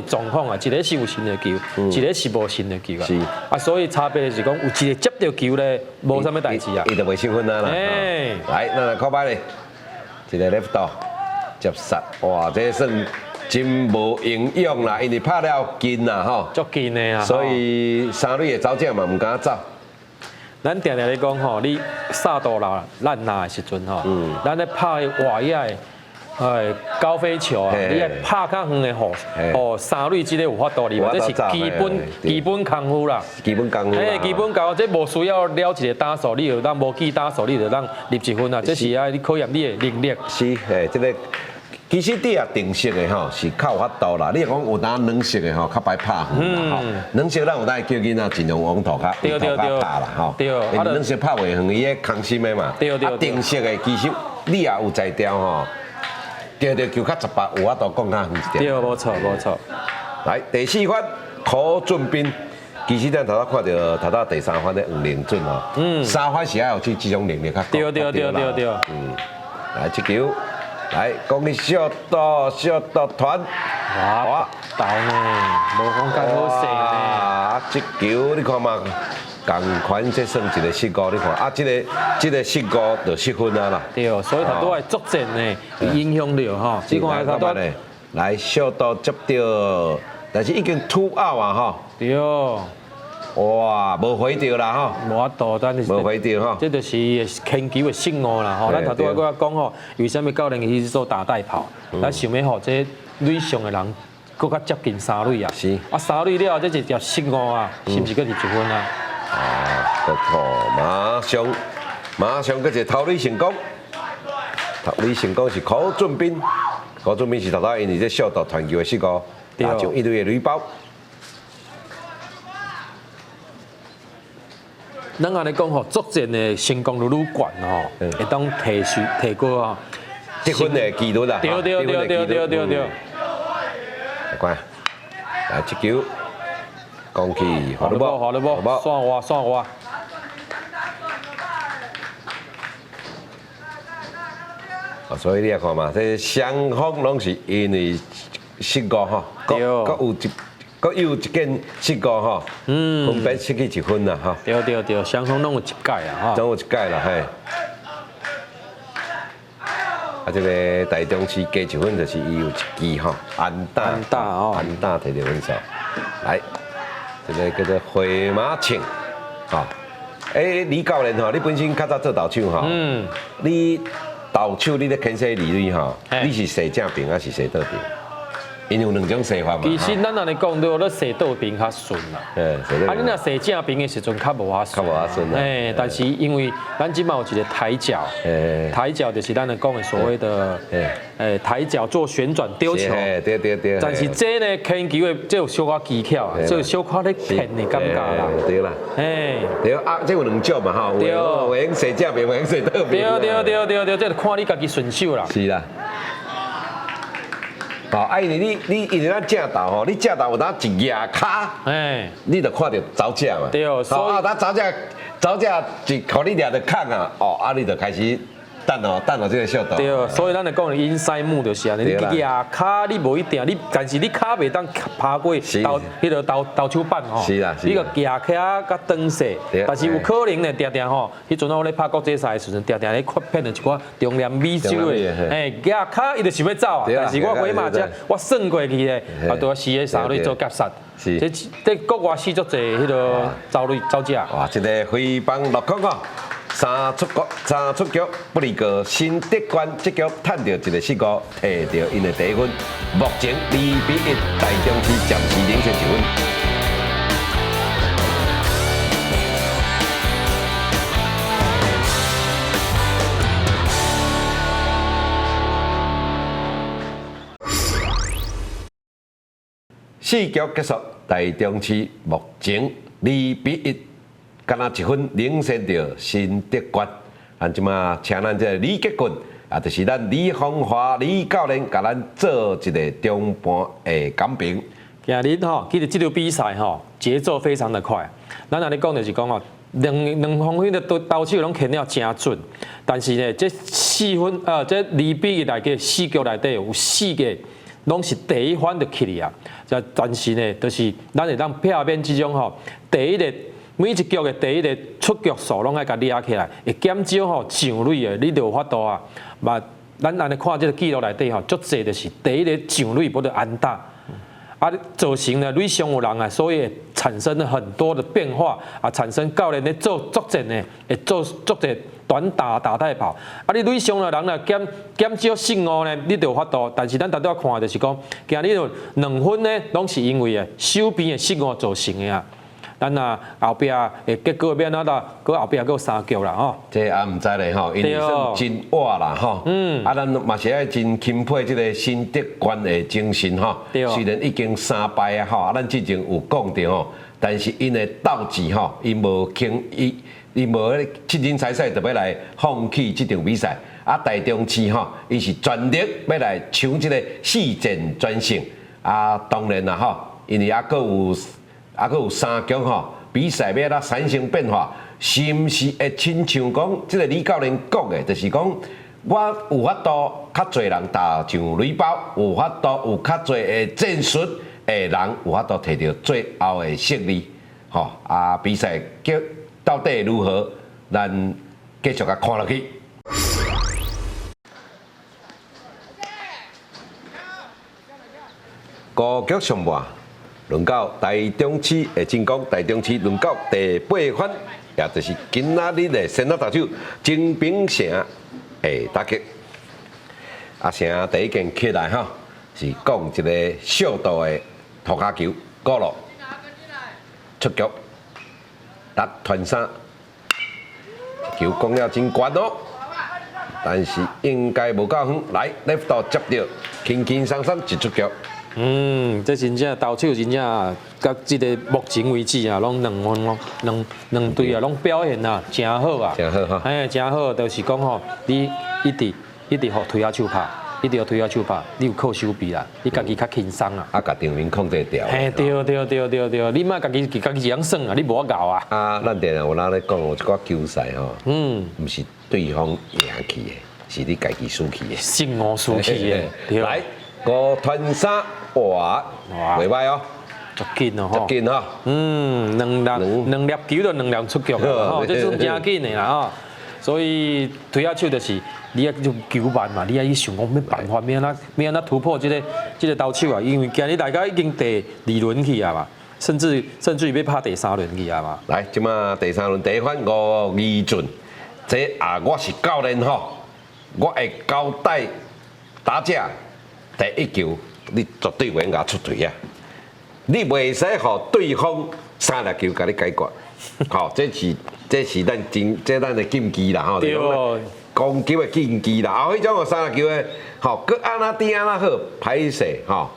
[SPEAKER 2] 狀況啊，一個是有伸著球，一個是無伸著球啊。
[SPEAKER 1] 是。
[SPEAKER 2] 啊，所以差別就是講，有一個接著球咧，無啥物代誌啊。
[SPEAKER 1] 伊就袂失分啊啦。來，咱來看覓咧，一個 left 接殺，哇，這算真無營養啦，因為拍了近啦吼。
[SPEAKER 2] 足近的啊。
[SPEAKER 1] 所以三壘的走者嘛毋敢走。
[SPEAKER 2] 咱定定咧講吼，你殺到啦咱拿的時陣吼，咱咧拍外野的，哎高飛球啊，你愛拍較遠的吼，哦三壘這個有法度哩，這是基本功夫啦。
[SPEAKER 1] 基本功夫。
[SPEAKER 2] 嘿，基本功夫，這無需要了一個打數，你就當無記打數，你就當入一分啊，這是愛你考驗你的能力。
[SPEAKER 1] 是，嘿，這個其實你也定式的吼是較有法度啦。你若講有當軟式的吼，較歹拍遠啦吼。軟式咱有當會叫囡仔盡量往塗跤，塗跤拍啦吼。因為軟式拍袂遠，伊咧空心的嘛。啊，定式的其實你也有才調吼，對對，球較18，有法度講較遠一點。
[SPEAKER 2] 對，無錯無錯。
[SPEAKER 1] 來第四發柯俊斌，其實咱頭拄看著頭拄第三發的黃靈準吼，三發是愛有這種能力較高。
[SPEAKER 2] 對對對對對。
[SPEAKER 1] 來這球。來，講去小島小島傳，
[SPEAKER 2] 哇，投呢，無講較好勢呢。
[SPEAKER 1] 啊，這球你看嘛，仝款這算一個失誤，你看啊，這個失誤就失分啊啦。
[SPEAKER 2] 對，所以頭拄仔作戰呢，影響了吼。這看頭拄
[SPEAKER 1] 來小島接著，但是已經 two out 啊吼。
[SPEAKER 2] 對。
[SPEAKER 1] 哇，無回著啦吼，
[SPEAKER 2] 無法度，但是
[SPEAKER 1] 無回著吼，
[SPEAKER 2] 這就是牽球的失誤啦吼。咱頭拄仔閣講吼，為啥物教練伊是做打帶跑？咱想欲予這壘上的人閣較接近三壘啊。
[SPEAKER 1] 是。
[SPEAKER 2] 啊，三壘了後，這一條失誤啊，是毋是閣入一分啊？
[SPEAKER 1] 啊，不錯，馬上馬上閣一個投壘成功，投壘成功是柯俊斌，柯俊斌是頭拄因為這小島傳球的失誤，打上一壘的壘包。
[SPEAKER 2] 咱按呢講吼，作戰的成功率愈懸吼，會當提速提高啊，
[SPEAKER 1] 得分的幾率啦。
[SPEAKER 2] 對對對對對對對。
[SPEAKER 1] 乖，來，這球攻去
[SPEAKER 2] 好了無，好了無，線外線外。
[SPEAKER 1] 所以你也看嘛，這雙方攏是因為失誤吼，閣閣有一閣有一件失誤吼，分別失去一分啦吼。
[SPEAKER 2] 對對對，雙方攏有一改啊，
[SPEAKER 1] 總有一改啦嘿。啊，這個台中市加一分，就是伊有一支吼，安打，
[SPEAKER 2] 安打哦，
[SPEAKER 1] 安打摕著分數。來，這個叫做回馬槍，吼。欸，李教練吼，你本身較早做投手吼，你投手你咧牽制二壘吼，你是踅正爿還是踅倒爿？因有兩種踅法嘛。
[SPEAKER 2] 其實咱按呢講對，你踅倒爿較順啦。啊，你若踅正爿的時陣較無遐順。
[SPEAKER 1] 較無遐順。
[SPEAKER 2] 欸，但是因為咱這馬有一個抬腳，抬腳就是咱咧講的所謂的，欸，抬腳做旋轉丟球。
[SPEAKER 1] 對對對。
[SPEAKER 2] 但是這呢，牽球的這有小可技巧啊，這有小可咧騙的感覺啦。
[SPEAKER 1] 對啦。
[SPEAKER 2] 欸，
[SPEAKER 1] 對啊，這有兩種嘛吼，有用踅正爿，有用踅倒爿。
[SPEAKER 2] 對對對對對，這就看你家己順手啦。
[SPEAKER 1] 是啦。哦，啊，因為你你因為咱正投吼，你正投有當一蜈跤，你就看著走者嘛。
[SPEAKER 2] 對，所以
[SPEAKER 1] 啊，當走者走者一予你掠著空啊，哦，啊，你就開始等哦，等哦，這個速度。
[SPEAKER 2] 對，所以咱就講 inside 目就是按呢，你蜈跤你無一定，你但是你跤袂當拍過投彼個投投手板吼。
[SPEAKER 1] 是啦，
[SPEAKER 2] 你個蜈跤較長勢，但是有可能呢，定定吼，彼陣我咧拍國際賽的時陣，定定咧騙著一寡中南美洲的，欸，蜈跤伊就想欲走啊，但是我回馬槍，我算過去咧，啊，拄啊四个三壘做夾殺。
[SPEAKER 1] 是，
[SPEAKER 2] 這這國外死足濟彼個走壘走者。
[SPEAKER 1] 哇，這個揮棒落空哦。三出局，三出局，不離個新德縣這局趁著一個失誤，摕著𪜶的第一分。目前2比1，台中市暫時領先一分。四局結束，台中市目前2比1。敢若一分領先著新德縣，咱這馬請咱這個李杰棍，也就是咱李芳華李教練，共咱做一個中盤的講評。
[SPEAKER 2] 今日吼，其實這場比賽吼，節奏非常的快。咱按呢講就是講吼，兩兩方彼個投投手攏牽了誠準，但是呢，這四分啊，這2比1內底四局內底有四個攏是第一番就起去啊。但是呢，就是咱會當避免這種吼，第一個。每一局的第一個出局數攏愛共掠起來，會減少吼上壘的，你就有法度啊。嘛，咱按呢看這個記錄內底吼，足濟就是第一個上壘無就安打，啊，造成呢壘上有人啊，所以會產生了很多的變化啊，產生教練咧做作戰呢，會做作戰短打打帶跑。啊，你壘上的人呢減減少失誤呢，你就有法度。但是咱拄仔看就是講，今日有兩分呢，攏是因為的守邊的失誤造成的啊。咱啊後壁的結果欲按怎啦？閣後壁閣有三局啦吼。
[SPEAKER 1] 這也毋知咧吼，因為算真活啦吼。啊，咱嘛是愛真欽佩這個新德縣的精神吼。雖然已經三敗啊吼，啊，咱之前有講著吼，但是𪜶的鬥志吼，𪜶無輕易，𪜶無彼個凊凊彩彩就欲來放棄這場比賽。啊，台中市吼，伊是全力欲來搶這個四戰全勝。啊，當然啦吼，因為猶閣有。啊，閣有三局吼，比賽欲按怎產生變化，是毋是會親像講這個李教練講的，就是講我有法度較濟人投上壘包，有法度有較濟的戰術的人，有法度摕著最後的勝利，吼啊！比賽結到底如何？咱繼續共看落去。五局上半。輪到台中市的進攻，台中市輪到第八番，也就是今仔日的先發投手曾秉成的打擊。阿成第一件起來吼，是講一個小度的塗跤球，過路出局，六傳三，球講了真懸哦，但是應該無夠遠，來 left 度接著，輕輕鬆鬆一出局。
[SPEAKER 2] 嗯，這真正投手真正，到這個目前為止啊，攏兩分攏兩兩隊啊，攏表現啊，誠好啊。
[SPEAKER 1] 誠好哈。
[SPEAKER 2] 嘿，誠好，就是講吼，你一直一直予推下手拍。你著推仔手拍，你有靠手臂啦，你家己較輕鬆啦。
[SPEAKER 1] 啊，共場面控制牢。
[SPEAKER 2] 嘿，對對對對對，你莫家己家己一樣耍啊，你無法𠢕啊。
[SPEAKER 1] 啊，咱定定有人咧講，有一寡球賽吼，毋是對方贏去的，是你家己輸去的。
[SPEAKER 2] 勝我輸去的。對。
[SPEAKER 1] 來，五傳三，哇，袂䆀哦。
[SPEAKER 2] 足緊哦，
[SPEAKER 1] 足緊吼。
[SPEAKER 2] 兩粒兩粒球就兩粒出局吼，這算誠緊的啦吼。所以推仔手就是你愛就球慢嘛，你愛去想講欲辦法，欲按怎欲按怎突破這個投手啊，因為今日大家已經第二輪去啊嘛，甚至於欲拍第三輪去啊嘛。
[SPEAKER 1] 來，這馬第三輪第一番吳怡俊，這啊我是教練吼，我會交代打者第一球，你絕對袂用共出槌啊！你袂使予對方三粒球共你解決，吼，這是咱真這咱的禁忌啦，吼，
[SPEAKER 2] 對。
[SPEAKER 1] 攻擊的禁忌啦，啊，彼種三粒球的，吼，閣按怎甜按怎好，歹勢吼，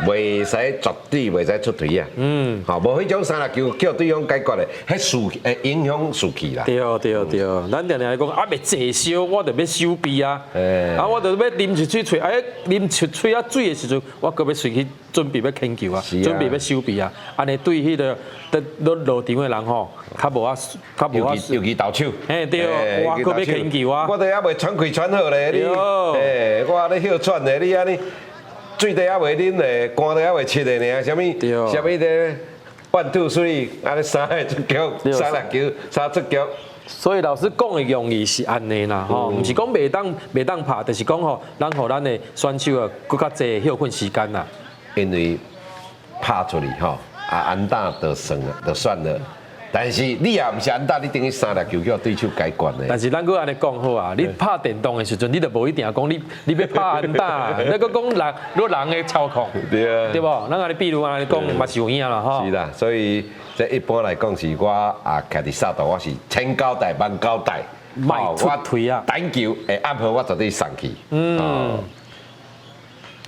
[SPEAKER 1] 袂使絕對袂使出槌啊，吼，無彼種三粒球叫對方解決的，彼士會影響士氣啦。
[SPEAKER 2] 對對對，咱定定來講啊，袂濟燒，我著欲守備啊，啊，我著欲啉一喙喙，哎，啉一喙仔水的時陣，我閣欲隨去準備欲牽球啊，準備欲守備啊，按呢對彼個佇落落場的人吼，較無啊，較無啊，
[SPEAKER 1] 尤其投手，
[SPEAKER 2] 嘿對，我閣欲牽球啊，
[SPEAKER 1] 我都猶未喘氣喘好咧，你，欸，我咧歇喘咧，你按呢水都猶未啉咧，汗都猶未拭咧爾，啥物？啥物咧？one two three，按呢三个出局，三粒球，三出局。
[SPEAKER 2] 所以老師講的用意是按呢啦，吼，毋是講袂當拍，就是講吼，咱予咱的選手啊，閣較濟歇睏時間啦。
[SPEAKER 1] 因為拍出去吼，啊安打就算了，就算了。但是你也毋是安打，你等於三粒球叫對手解決的。
[SPEAKER 2] 但是咱閣按呢講好啊，你拍電動的時陣，你就無一定講你欲拍安打，你閣講人，若人的操控，
[SPEAKER 1] 對啊，
[SPEAKER 2] 對無？咱按呢比如按呢講嘛是有影啦，吼。
[SPEAKER 1] 是啦，所以這一般來講是我啊，徛佇沙度，我是千交代萬交代，
[SPEAKER 2] 莫出槌啊，
[SPEAKER 1] 等球會暗號我絕對送去。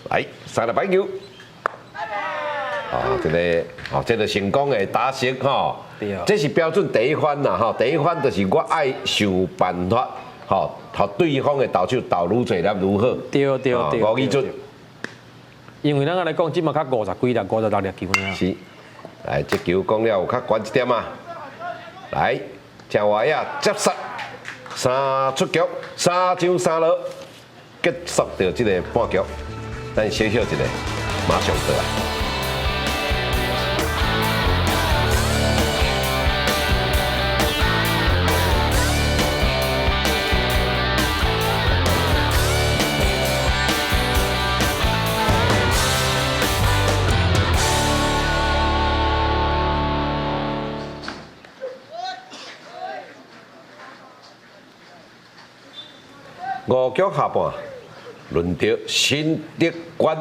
[SPEAKER 1] 來，三粒白球。哦，這個哦，這個成功的打席吼，這是標準第一番啦吼，第一番就是我愛想辦法吼，予對方的投手投愈濟粒愈好。
[SPEAKER 2] 對對對。
[SPEAKER 1] 吳怡俊。
[SPEAKER 2] 因為咱按呢講，這馬較五十幾粒、56粒球爾。
[SPEAKER 1] 是，來，這球講了有較懸一點啊。來，鄭華亞接殺，三出局，三上三落，結束著這個半局。咱小休一下，馬上轉來。五局下半，輪著新竹縣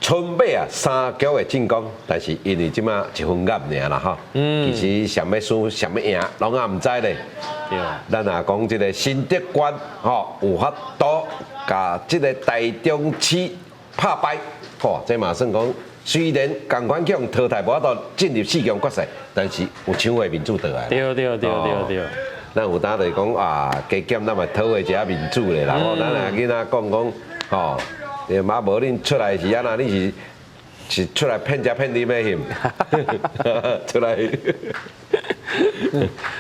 [SPEAKER 1] 春尾啊三局的進攻，但是因為這馬一分鴨爾啦吼，其實啥欲輸啥欲贏，攏猶毋知咧。咱若講這個新竹縣吼有法度共這個台中市拍敗，吼，這嘛算講雖然仝款去予淘汰，無法度進入四強決賽，但是有搶回面子轉來。
[SPEAKER 2] 對對對對對。
[SPEAKER 1] 咱有當就是講啊，加減咱嘛討回一下面子咧啦。吼，咱若囡仔講講，吼，對嘛無恁出來是按怎？你是出來騙食騙啉的紕？出來。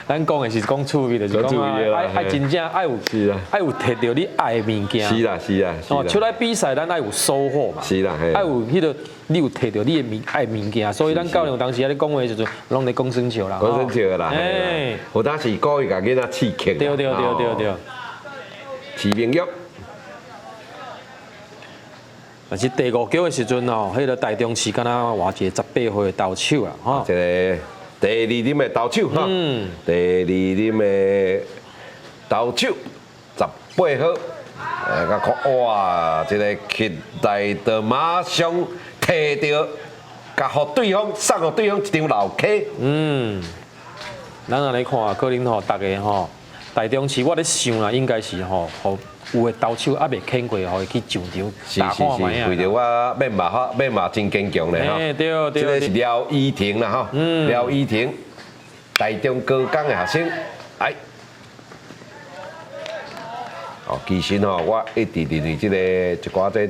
[SPEAKER 2] 咱講的是講趣味，就是講啊，愛真正愛有，愛有摕著你愛的物件。
[SPEAKER 1] 是啦是啦。
[SPEAKER 2] 哦，出來比賽，咱愛有收穫嘛。
[SPEAKER 1] 是啦，
[SPEAKER 2] 愛有彼個，你有摕著你的物愛物件，所以咱教練有當時仔咧講話的時陣，攏咧講耍笑啦。
[SPEAKER 1] 講耍笑啦。嘿。有當時故意共囡仔刺激。
[SPEAKER 2] 對對對對對。
[SPEAKER 1] 徐明玉。
[SPEAKER 2] 但是第五局的時陣吼，彼個台中市敢若換一個18歲的投手啊，吼。
[SPEAKER 1] 這個第二任的投手哈，第二任的投手18號，來共看哇，這個起來就馬上提著，共予對方送予對方一張老 K。
[SPEAKER 2] 咱按呢看，可能吼，逐家吼，台中市我咧想啦，應該是吼，予有的投手猶未牽過，予伊去上場打看覓啊。
[SPEAKER 1] 是是是，為著我免嘛法，免嘛真堅強咧吼。
[SPEAKER 2] 對對。
[SPEAKER 1] 這個是廖依婷啦吼，廖依婷，台中高工的學生，來，哦，其實吼，我一直認為這个一寡這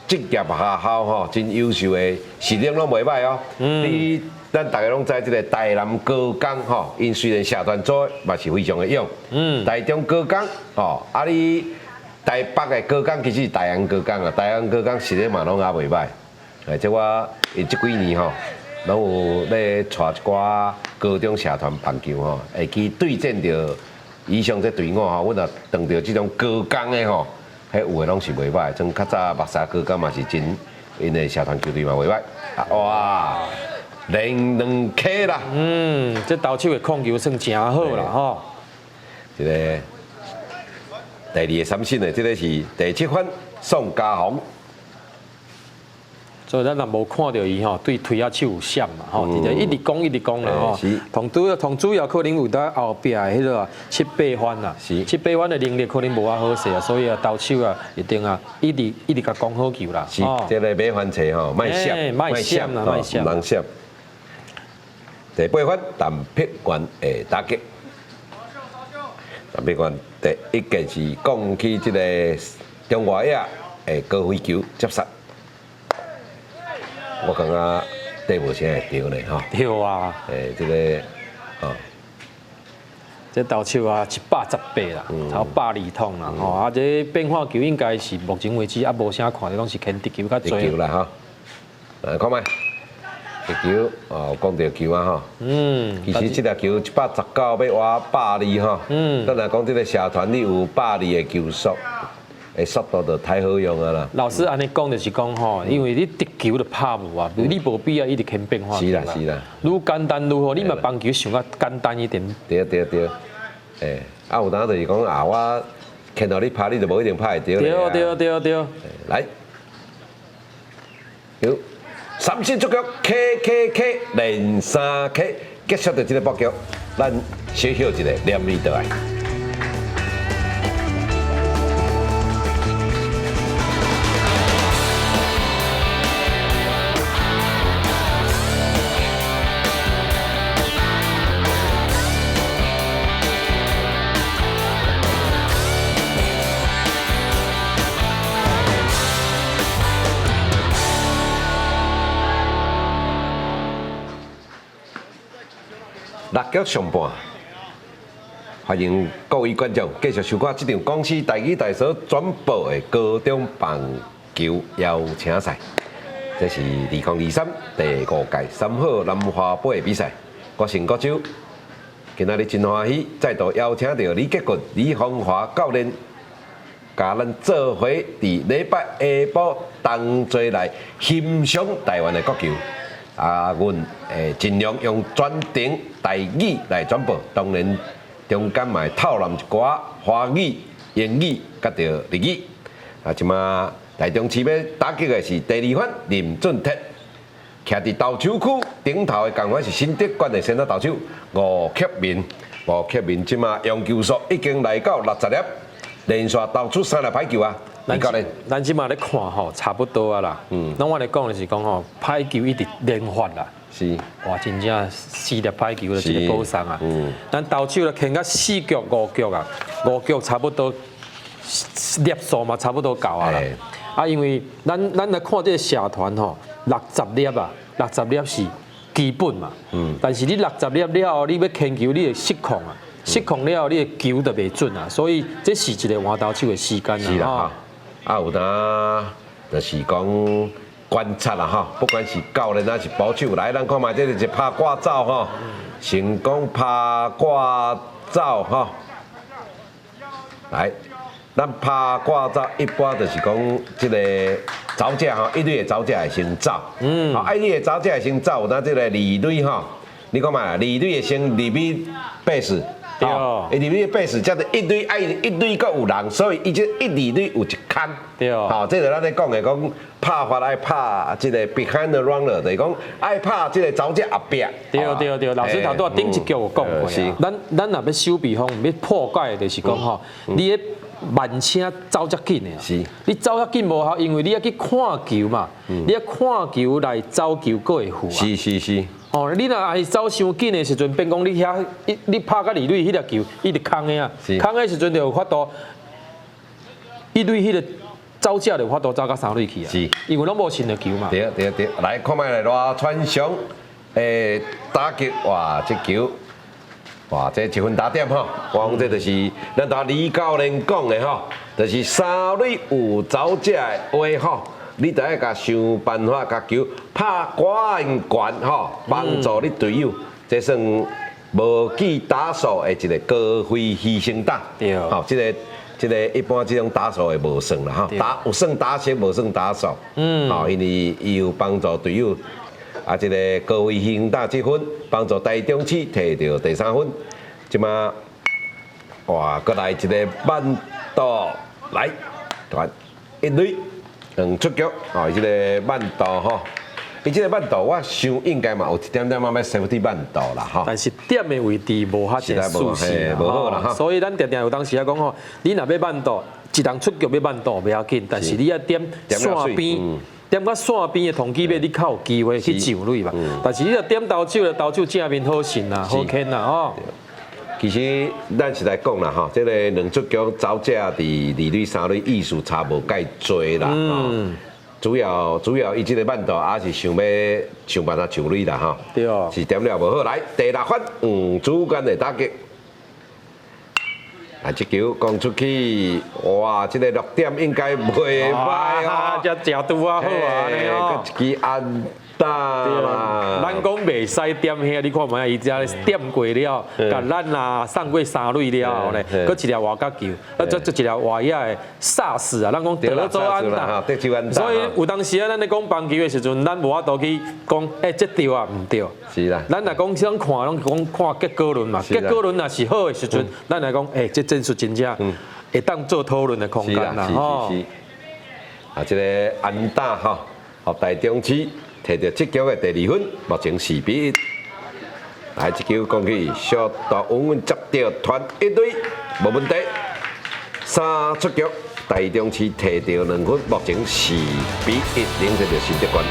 [SPEAKER 1] 職業學校吼，真優秀的實力攏袂䆀哦。你咱逐家攏知這个台南高工吼，𪜶雖然社團組嘛是非常的勇。台中高工吼，啊你台北的高工其實是大安高工啊，大安高工實力嘛攏也袂䆀。哎，這我𪜶這幾年吼，攏有咧帶一寡高中社團棒球吼，會去對戰著以上這隊伍吼，阮若碰著這種高工的吼，彼有的攏是袂䆀，像較早木柵高工嘛是真，𪜶的社團球隊嘛袂䆀。哇，連兩 K 啦！
[SPEAKER 2] 嗯，這投手的控球算誠好啦吼。
[SPEAKER 1] 這个第二个三振的，這个是第七番宋家宏。
[SPEAKER 2] 所以咱若無看著伊吼，對推仔手有閃嘛吼，直接一直講一直講啦吼。同主要同主要可能有當後壁的彼个七八番啦，七八番的能力可能無遐好勢啊，所以啊投手啊一定啊一直一直共講好球啦。
[SPEAKER 1] 是，這个買番車吼，莫閃，
[SPEAKER 2] 莫閃啦，莫閃，
[SPEAKER 1] 毋通閃。第八番陳碧源的打擊，陳碧源第一件是講起這个中外野的高飛球接殺。我感覺對無啥會著呢，吼。
[SPEAKER 2] 對啊。
[SPEAKER 1] 欸，這个，吼。
[SPEAKER 2] 這投手啊，118啦，超120桶啦，吼啊！這變化球應該是目前為止啊，無啥看著，攏是牽直球較濟。
[SPEAKER 1] 直球啦，吼。來看覓，直球哦，講著球啊，吼。其實這粒球119欲倚120吼。咱若講這个社團你有百二的球速。的速度就太好用啊啦！
[SPEAKER 2] 老師按呢講就是講吼，因為你直球就拍無啊，你無必要一直牽變化球。
[SPEAKER 1] 是啦是啦。
[SPEAKER 2] 愈簡單愈好，你嘛棒球想較簡單一點。
[SPEAKER 1] 對對對，欸，啊有當就是講啊，我牽予你拍，你就無一定拍會著。
[SPEAKER 2] 對對對對。
[SPEAKER 1] 來，有三振出局，K K K 連三 K，結束著這个布局，咱小休一下，連你倒來。六局上半，歡迎各位觀眾繼續收看這場公視台語台所轉播的高中棒球邀請賽。這是2023第五屆三好南華杯的比賽。我是國洲，今仔日真歡喜，再度邀請著李杰國、李芳華教練，佮咱做伙佇禮拜下晡同齊來欣賞台灣的國球。啊，阮會盡量用全程台語來轉播，當然中間嘛會透納一寡華語、英語佮著日語。啊，這馬台中市欲打擊的是第二番林俊哲，徛佇投手區頂頭的共款是新竹縣的先發投手吳克明。吳克明這馬用球數已經來到60粒，連續投出三粒歹球啊！
[SPEAKER 2] 咱這馬咧看吼，差不多啊啦。咱我咧講的是講吼，歹球一直連發啦。
[SPEAKER 1] 是。
[SPEAKER 2] 哇，真正四粒歹球就一个保送啊。咱投手咧牽到四局五局啊，五局差不多粒數嘛，差不多夠啊啦。啊，因為咱咱來看這个社團吼，六十粒啊，六十粒是基本嘛。但是你六十粒了後，你欲牽球，你會失控啊。失控了後，你的球就袂準啊。所以這是一个換投手的時間
[SPEAKER 1] 啊。是啦。啊，有當就是講觀察啦吼，不管是教練還是捕手，來，咱看覓這个是拍掛走吼，成功拍掛走吼。來，咱拍掛走一般就是講這个走者吼，一壘的走者會先走。啊，一壘的走者會先走，有當這个二壘吼，你看覓，二壘會先入去 base。
[SPEAKER 2] 對，
[SPEAKER 1] 伊入去 base，才一壘愛一壘閣有人，所以伊這一二壘有一空。
[SPEAKER 2] 對。
[SPEAKER 1] 吼，這就咱咧講的講拍法愛拍這个 behind the runner，就是講愛拍這个走者後壁。
[SPEAKER 2] 對對對，老師頭拄仔頂一局有講過啊。咱咱若欲守備方，欲破解的就是講吼，你咧慢車走遮緊的啊。你走遮緊無效，因為你愛去看球嘛，你愛看球來走球閣會赴啊。
[SPEAKER 1] 是是是。
[SPEAKER 2] 哦，你若是走傷緊的時陣，變講你遐，你拍到二壘彼粒球，伊就空的啊，空的時陣就有法度。一壘彼個走者就有法度走到三壘去啊，因為攏無伸著球嘛。
[SPEAKER 1] 對對對，來看覓來賴傳祥打擊，哇，這球，哇，這一分打點吼，我講這就是咱頭李教練講的吼，就是三壘有走者的話吼，你著愛共想辦法共球拍懸懸吼，幫助你隊友，這算無記打數的一個高飛犧牲打。吼，這個一般這種打數會無算啦，吼，打有算打席，無算打數。吼，因為伊有幫助隊友，啊，這個高飛犧牲打這分，幫助台中市摕著第三分。這馬，哇，閣來一個慢投，來，傳一壘兩出局，哦，這個慢投吼。伊這個慢投，我想應該嘛有一點點仔欲 safety 慢投啦，吼。
[SPEAKER 2] 但是點的位置無遐濟舒適，
[SPEAKER 1] 無好啦，
[SPEAKER 2] 所以咱定定有當時仔講吼，你若欲慢投，一人出局欲慢投袂要緊，但是你愛點線邊，點到線邊的統計尾，你較有機會去上壘嘛。但是你若點投手，投手正面好伸啦，好牽啦，吼。
[SPEAKER 1] 其實咱實在講啦，吼，這個兩出局走者佇二壘、三壘意思差無介濟啦，吼。主要伊這個慢投也是想欲想辦法上壘啦，吼。
[SPEAKER 2] 對哦。
[SPEAKER 1] 是點了無好，來第六分，黃主管的打擊，啊，這球講出去，哇，這個落點應該袂歹哦。
[SPEAKER 2] 這食拄仔好啊，
[SPEAKER 1] 閣一支安打啦。
[SPEAKER 2] 咱講袂使點遐，你看覓伊遮點過了，共咱啊送過三壘了後咧，閣一粒外角球，啊，這一粒外野的殺死啊！咱講德州安打，所以有當時啊，咱咧講棒球的時陣，咱無法度去講，欸，這對啊，毋對。
[SPEAKER 1] 是啦。
[SPEAKER 2] 咱若講想看，攏講看結果論嘛。結果論若是好的時陣，咱來講，欸，這戰術真正會當做討論的空間啦。
[SPEAKER 1] 是是是。啊，這個安打吼，予台中市摕著這局的第二分，目前4比1。來，這球講起，小度穩穩接著傳一壘，無問題。三出局，台中市摕著兩分，目前4比1領先著新竹縣。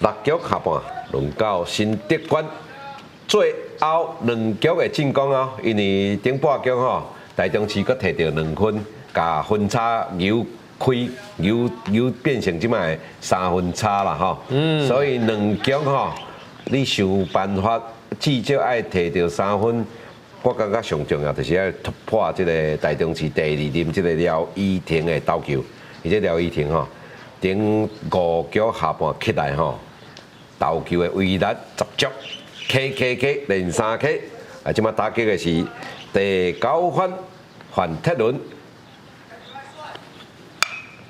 [SPEAKER 1] 六局下半，輪到新竹縣最後兩局的進攻哦，因為頂半局吼，台中市閣摕著兩分，共分差扭開，扭扭變成這擺三分差啦吼。所以兩局吼，你想辦法至少愛摕著三分。我感覺上重要就是愛突破這個台中市第二任這個廖依婷的投球，伊這廖依婷吼，頂五局下半起來吼，投球的威力十足，K K K 連三 K，啊，這擺打擊的是第九番范鐵倫，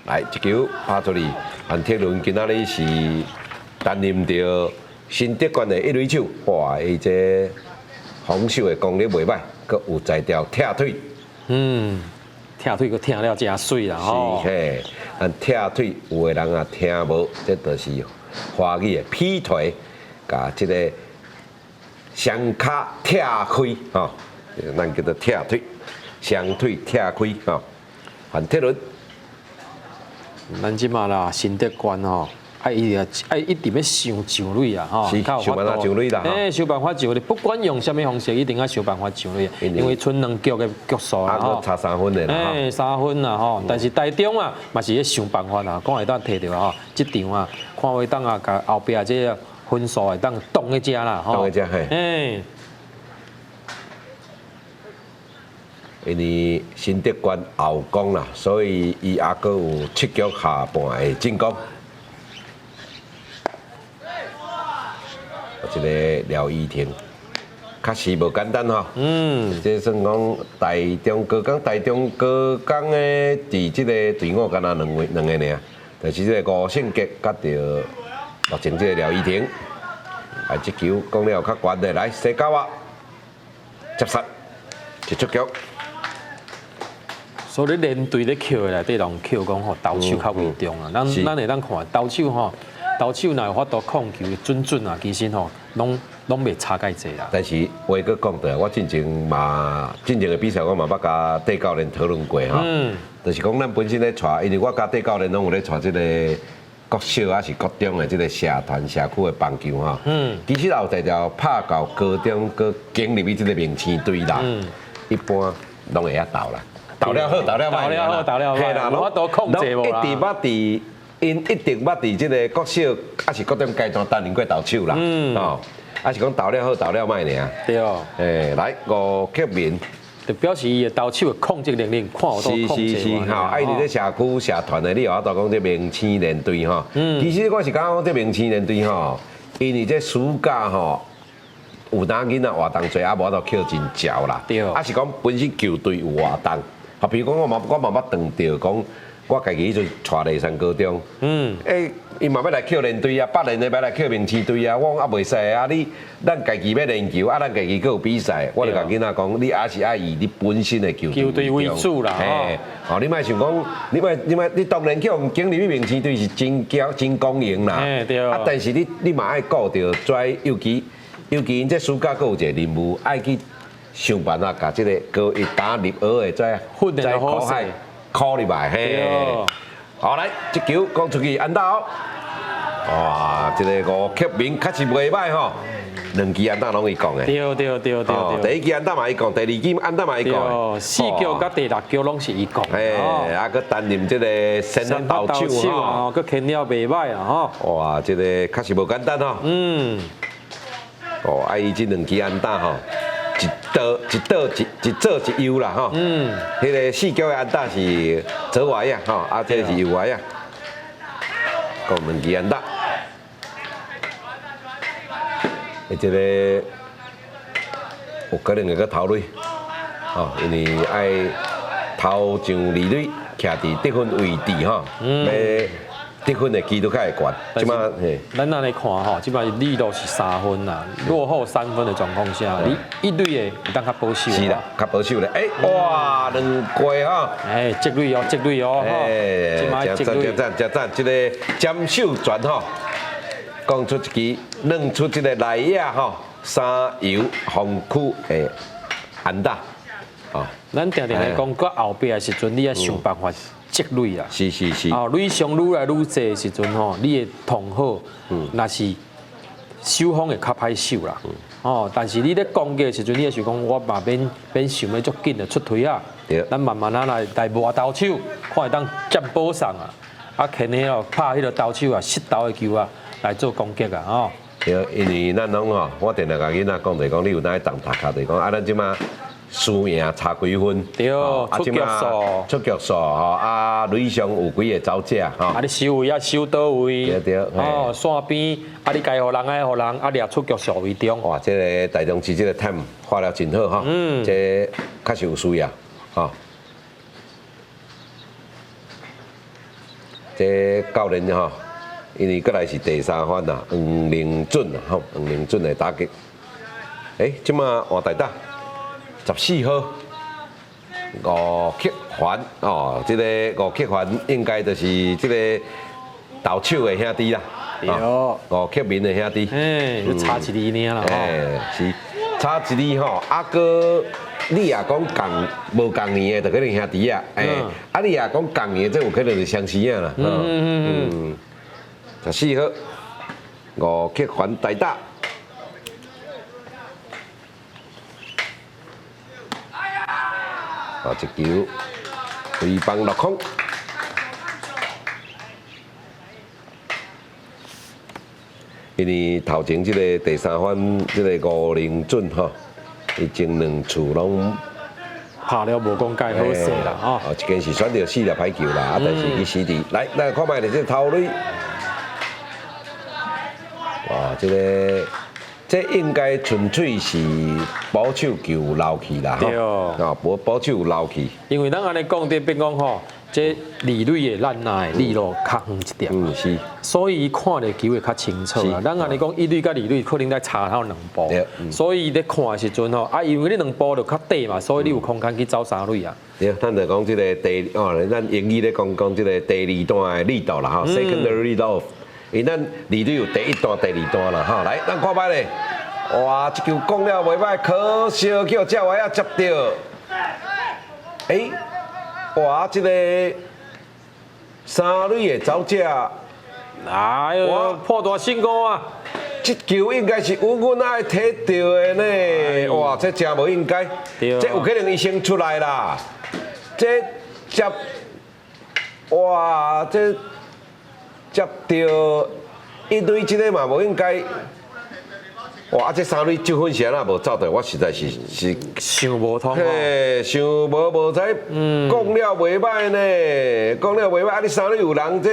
[SPEAKER 1] 來，這球拍出去，范鐵倫今仔日是擔任著新竹縣的一壘手，哇，伊這防守的功力袂䆀，閣有才調拆腿。
[SPEAKER 2] 拆腿閣拆了誠媠啦吼。
[SPEAKER 1] 是嘿，但拆腿有的人也聽無，這就是華語的劈腿，共這個雙跤拆開吼，咱叫做拆腿，雙腿拆開吼。范鐵倫，
[SPEAKER 2] 咱這馬啦，新竹縣吼。愛一直愛一直欲想上壘啊！吼，
[SPEAKER 1] 想辦法上壘啦！
[SPEAKER 2] 欸，想辦法上壘，不管用啥物方式，一定愛想辦法上壘，因為賰兩局的局數啦吼。
[SPEAKER 1] 差三分的啦。
[SPEAKER 2] 欸，三分啦吼，但是台中啊，嘛是咧想辦法啊，看會當摕著吼，這場啊，看會當啊，共後壁這個分數會當擋佇遮啦吼。
[SPEAKER 1] 擋佇遮嘿。
[SPEAKER 2] 欸。
[SPEAKER 1] 因為新竹縣後攻啦，所以伊猶閣有七局下半的進攻。這個廖依婷確實無簡單吼。這算講台中高工，台中高工的佇這個隊伍敢若兩位兩個爾，就是這個吳勝傑佮著目前這個廖依婷。啊，這球講了較懸的，來西九啊，接殺一出局。
[SPEAKER 2] 所以連隊咧扣的內底，攏扣講吼投手較為重啊。咱會當看投手吼，投手若有法度控球的準準啊，其實吼，攏攏袂差蓋濟啦。
[SPEAKER 1] 但是話閣講著，我進前嘛進前的比賽，我嘛捌佮戴教練討論過吼。就是講咱本身咧帶，因為我佮戴教練攏有咧帶這个國小抑是國中的這个社團社區的棒球吼。其實也有定定拍到高中，閣經入去這个明星隊啦。一般攏會曉投啦，投了好，投了歹。
[SPEAKER 2] 投了好，投了歹，無法度控制無啦。
[SPEAKER 1] 一直捌佇，𪜶一定捌佇這个國小抑是國中階段擔任過投手啦。哦，抑是講投了好，投了歹爾。
[SPEAKER 2] 對。
[SPEAKER 1] 欸，來吳克明。
[SPEAKER 2] 就表示伊的投手的控制能力，看有
[SPEAKER 1] 是是是，吼，啊，伊佇咧社區社團的，你有法度講這明星連隊吼。其實我是感覺講這明星連隊吼，因為這暑假吼，有當囡仔活動濟，啊，無法度抾真焦啦。啊是講本身球隊有活動，啊，比如講我嘛捌碰著講，我家己彼陣帶麗山高中，欸，伊嘛欲來抾連隊啊，北連的欲來抾明星隊啊，我講啊袂使啊，你咱家己欲練球，啊，咱家己閣有比賽，我就共囡仔講，你還是愛以你本身的球
[SPEAKER 2] 球隊為主啦，
[SPEAKER 1] 嘿，哦，你莫想講，你莫你莫，你當然去予經入去明星隊是真驕真光榮啦，
[SPEAKER 2] 對。
[SPEAKER 1] 啊，但是你你嘛愛顧著這，尤其尤其𪜶這暑假閣有一個任務，愛去想辦法共這个高一打入學的這
[SPEAKER 2] 訓練得好勢。
[SPEAKER 1] 考入來，嘿，好來，這球講出去，安打哦，哇，這个吳克明確實袂䆀吼，兩支安打攏伊摃的，
[SPEAKER 2] 對對對對
[SPEAKER 1] 對，第一支安打嘛伊摃，第二支安打嘛伊摃，
[SPEAKER 2] 四局佮第六局攏是伊摃，
[SPEAKER 1] 嘿，啊，閣擔任這个先發投手吼，
[SPEAKER 2] 閣牽了袂䆀啊吼，
[SPEAKER 1] 哇，這个確實無簡單吼，哦，啊，伊這兩支安打吼。一倒一倒一一左一右啦吼，彼个四局的安打是左外啊吼，啊這是右外啊，摃兩支安打。欸，這个有可能會閣投壘，吼，因為愛投上二壘，徛佇得分位置吼，欲得分的幾率較會懸。這擺嘿，
[SPEAKER 2] 咱按呢看吼，這擺リード是3分啦，落後三分的狀況下，你一壘的會當較保守。
[SPEAKER 1] 是啦，較保守咧。欸，哇，兩過吼。
[SPEAKER 2] 欸，積壘哦，積壘哦，
[SPEAKER 1] 欸，真讚真讚真讚，這个詹秀全吼，講出一支，攆出這个內野吼，三遊防區的安打。哦，
[SPEAKER 2] 咱定定來講，閣後壁的時陣，你愛想辦法積壘啊。
[SPEAKER 1] 是是是。
[SPEAKER 2] 哦，壘傷愈來愈濟的時陣吼，你的痛好，若是守方會較歹守啦。哦，但是你咧攻擊的時陣，你會想講，我嘛免免想欲足緊的出推啊。咱慢慢仔來來磨投手，看會當佔保送啊。啊，牽彼個拍彼个投手啊，失投的球啊，來做攻擊啊，吼。
[SPEAKER 1] 對，因為咱攏吼，我定定共囡仔講就是講，你有當去當讀卡，就是講啊，咱這擺輸贏差幾分，
[SPEAKER 2] 對，出局數，
[SPEAKER 1] 出局數吼，啊，壘上有幾个走者吼。
[SPEAKER 2] 啊，你守位啊，守佗位，
[SPEAKER 1] 對對，
[SPEAKER 2] 哦，線邊，啊，你該予人愛予人，啊，掠出局數為重。
[SPEAKER 1] 哇，這个台中市這个 time 畫得真好吼，這確實有需要，吼。這教練吼，因為過來是第三番啦，黃明准吼，黃明准的打擊。欸，這馬換代打。14號吳克凡哦，這个吳克凡應該就是這个投手的兄弟啦。
[SPEAKER 2] 對。
[SPEAKER 1] 吳克明的兄弟。
[SPEAKER 2] 欸，就差一字爾啦。
[SPEAKER 1] 欸，是差一字吼。啊，閣你若講仝無仝年的，就可能兄弟啊。欸，啊，你若講仝年的，這有可能是相似仔啦。14號吳克凡代打。哦，一球揮棒落空。因為頭前這个第三番這个吳靈準吼，伊前兩次攏
[SPEAKER 2] 拍了無講蓋好勢啦，吼。
[SPEAKER 1] 哦，一間是選著四粒歹球啦，啊，但是去死佇來，咱看覓著這頭壘。哇，這个。這應該純粹是保守球漏去啦，
[SPEAKER 2] 對
[SPEAKER 1] 哦，保保守漏去。
[SPEAKER 2] 因為咱按呢講，就變講吼，這二壘的咱的離路較遠一點，
[SPEAKER 1] 是。所
[SPEAKER 2] 以伊看的球會較清楚啦。咱按呢講，一壘佮二壘可能才差頭兩步，所以伊咧看的時陣吼，啊，因為你兩步就較短嘛，所以你有空間去走三壘啊。
[SPEAKER 1] 對，咱就講這个第哦，咱英語咧講講這个第二段的力道啦，吼，secondary lead off。因咱二壘有第一段、第二段啦，吼，來，咱看覓咧，哇，這球講了袂歹，可惜叫趙偉仔接著，欸，哇，這個三壘的走者，
[SPEAKER 2] 哎喲，破大新高啊！
[SPEAKER 1] 這球應該是穩穩愛提著的呢，哇，這真無應該，這有可能伊先出來啦，這接，哇，這。接著一壘這个嘛無應該，哇！啊，這三壘這分是按怎無走著？我實在是是
[SPEAKER 2] 想無通。
[SPEAKER 1] 嘿，想無無知，講了袂歹呢，講了袂歹。啊，你三壘有人，這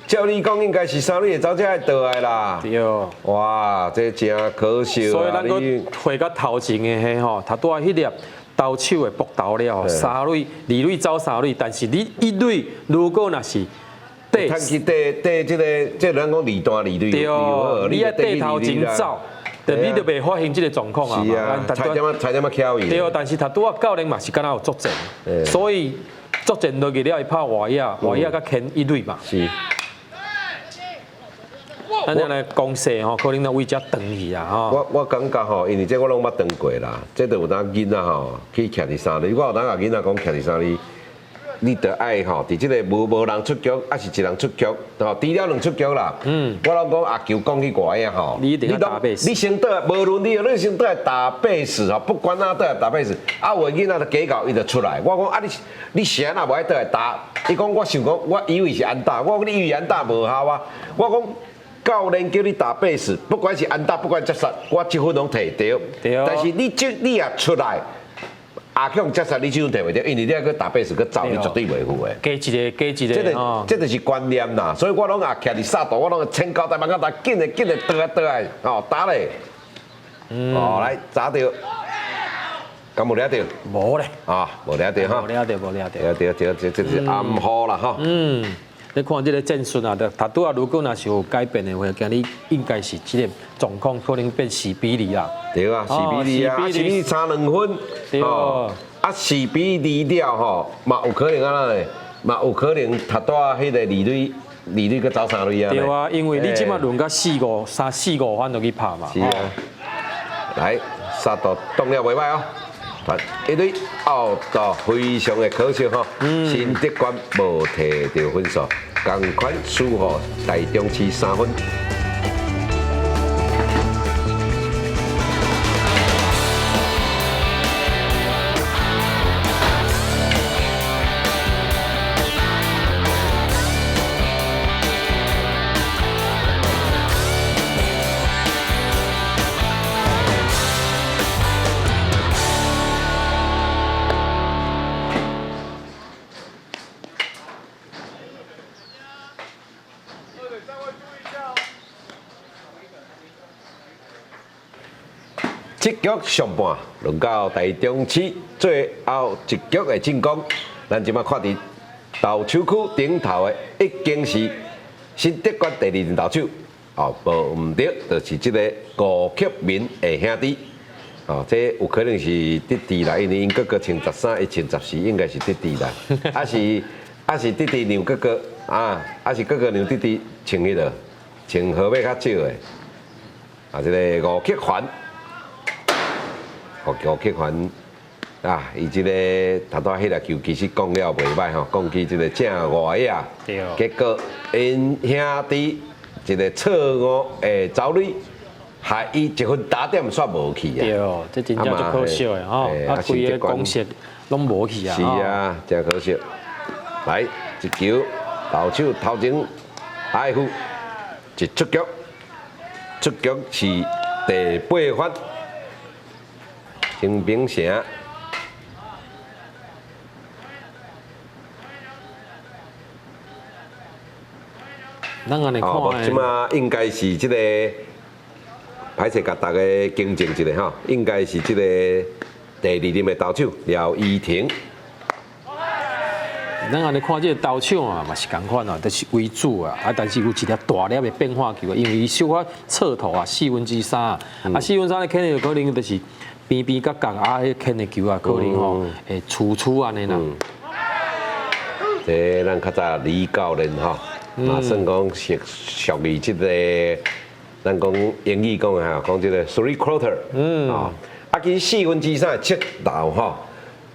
[SPEAKER 1] 照理講應該是三壘會走者愛倒來啦。
[SPEAKER 2] 對。
[SPEAKER 1] 哇，這真可惜啊！
[SPEAKER 2] 所以咱閣回到頭前的彼吼，頭拄仔彼粒投手的撲投了，三壘、二壘走三壘，但是你一壘如果若是
[SPEAKER 1] 趁去綴綴這個，這個咱講二段二壘，
[SPEAKER 2] 對，你愛綴頭前走，就你就袂發生這個狀況啊。
[SPEAKER 1] 是啊，差點仔差點仔翹伊。
[SPEAKER 2] 對，但是頭拄仔教練嘛是敢若有作戰，所以作戰落去了，伊拍外野，外野閣牽一壘嘛。
[SPEAKER 1] 是。
[SPEAKER 2] 咱這來攻勢吼，可能那位遮斷去啊吼。
[SPEAKER 1] 我感覺吼，因為這我攏捌斷過啦，這就有當囡仔吼去徛佇三壘，我有當共囡仔講徛佇三壘。你著愛吼，佇這个無無人出局，抑是一人出局，吼，除了兩出局啦。我攏講阿球講去外野吼，
[SPEAKER 2] 你一定愛打 base。
[SPEAKER 1] 你先倒來，無論你，你先倒來打 base 吼，不管哪倒來打 base。啊，有的囡仔就計較，伊就出來。我講啊，你你是按怎無愛倒來打？伊講我想講，我以為是安打，我講你以為安打無效啊。我講教練叫你打 base，不管是安打，不管接殺，我這分攏提著。但是你這你也出來。阿強接殺你這種提袂著，因為你愛閣打 base 閣走，你絕對袂赴的。
[SPEAKER 2] 加一个，加一个，
[SPEAKER 1] 這个這就是觀念啦。所以我攏也徛佇沙度，我攏會千交代萬交代，緊的緊的倒來倒來，哦打咧，哦來砸著，敢無掠著？
[SPEAKER 2] 無咧。
[SPEAKER 1] 啊，無掠著哈。
[SPEAKER 2] 無掠著，無掠著。
[SPEAKER 1] 對對對，這這是暗號啦吼。
[SPEAKER 2] 嗯，你看這个戰術啊，頭拄仔如果若是有改變的話，今日應該是這個狀況可能變4比2啦。
[SPEAKER 1] 對啊，4比2啊，是你差兩分。
[SPEAKER 2] 對。
[SPEAKER 1] 啊，4比2了吼，嘛有可能按怎咧？嘛有可能頭拄仔彼个二壘，二壘閣走三壘啊。
[SPEAKER 2] 對啊，因為你這擺輪到四五三四五分就去拍嘛。
[SPEAKER 1] 是啊。來，殺到動了袂歹哦。一壘後就非常的可惜吼，新竹縣無提著分數，仝款輸予台中市3分。這局上半，輪到台中市最後一局的進攻。咱這擺看佇投手區頂頭的，已經是新竹縣第二任投手，哦，無毋對，就是這个吳克明的兄弟。哦，這有可能是弟弟啦，因為𪜶哥哥穿13，伊穿14，應該是弟弟啦。啊是啊是弟弟讓哥哥啊，啊是哥哥讓弟弟穿彼个，穿號碼較少的。啊，這个吳克凡。吳克凡啊，伊這個頭拄仔彼粒球其實講了袂歹吼，講起這个正外野，結果𪜶兄弟一个錯誤的走壘，害伊一分打點煞無去啊！
[SPEAKER 2] 對，這真正足可惜的吼，啊，規个攻勢攏無去啊！
[SPEAKER 1] 是啊，真可惜。來，一球投手頭前愛護一出局，出局是第八發。新平城，
[SPEAKER 2] 咱按呢看，
[SPEAKER 1] 這馬應該是這個，歹勢共大家更正一下吼，應該是這個第二任的投手廖依婷。
[SPEAKER 2] 咱按呢看這个投手啊，嘛是仝款啊，就是為主啊，啊，但是有一粒大粒的變化球，因為伊小可側投啊，3/4啊，啊，3/4咧肯定有可能就是。邊邊角角啊，彼牽的球啊，可能吼會出出按呢啦。
[SPEAKER 1] 這咱較早李教練吼，嘛算講屬屬於這個，咱講英語講的吼，講這個 three quarter，啊，其實四分之三的尺投吼，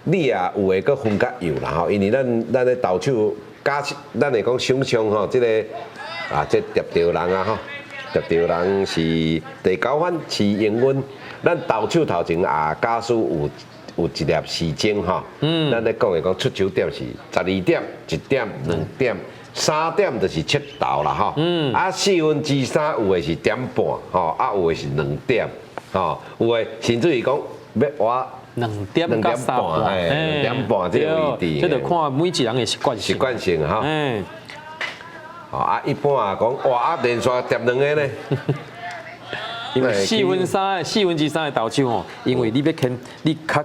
[SPEAKER 1] 你也有的閣分較幼啦吼，因為咱的投手，假設咱會講想像吼，這個啊，這疊著人啊吼，疊著人是第九番徐英溫，咱投手頭前也假使有一粒時鐘吼，咱咧講的講出手點是12點、1點、2點、3點，就是尺投啦吼。啊，四分之三有的是點半吼，啊有的是2點，吼，有的甚至於講欲倚
[SPEAKER 2] 2點到3半，2
[SPEAKER 1] 點半這個位置。
[SPEAKER 2] 這就看每一人的習慣性。
[SPEAKER 1] 習慣性吼。啊，一般啊講，哇啊連續疊兩個呢。
[SPEAKER 2] 因為四分之三的投手吼，因為你欲牽，你較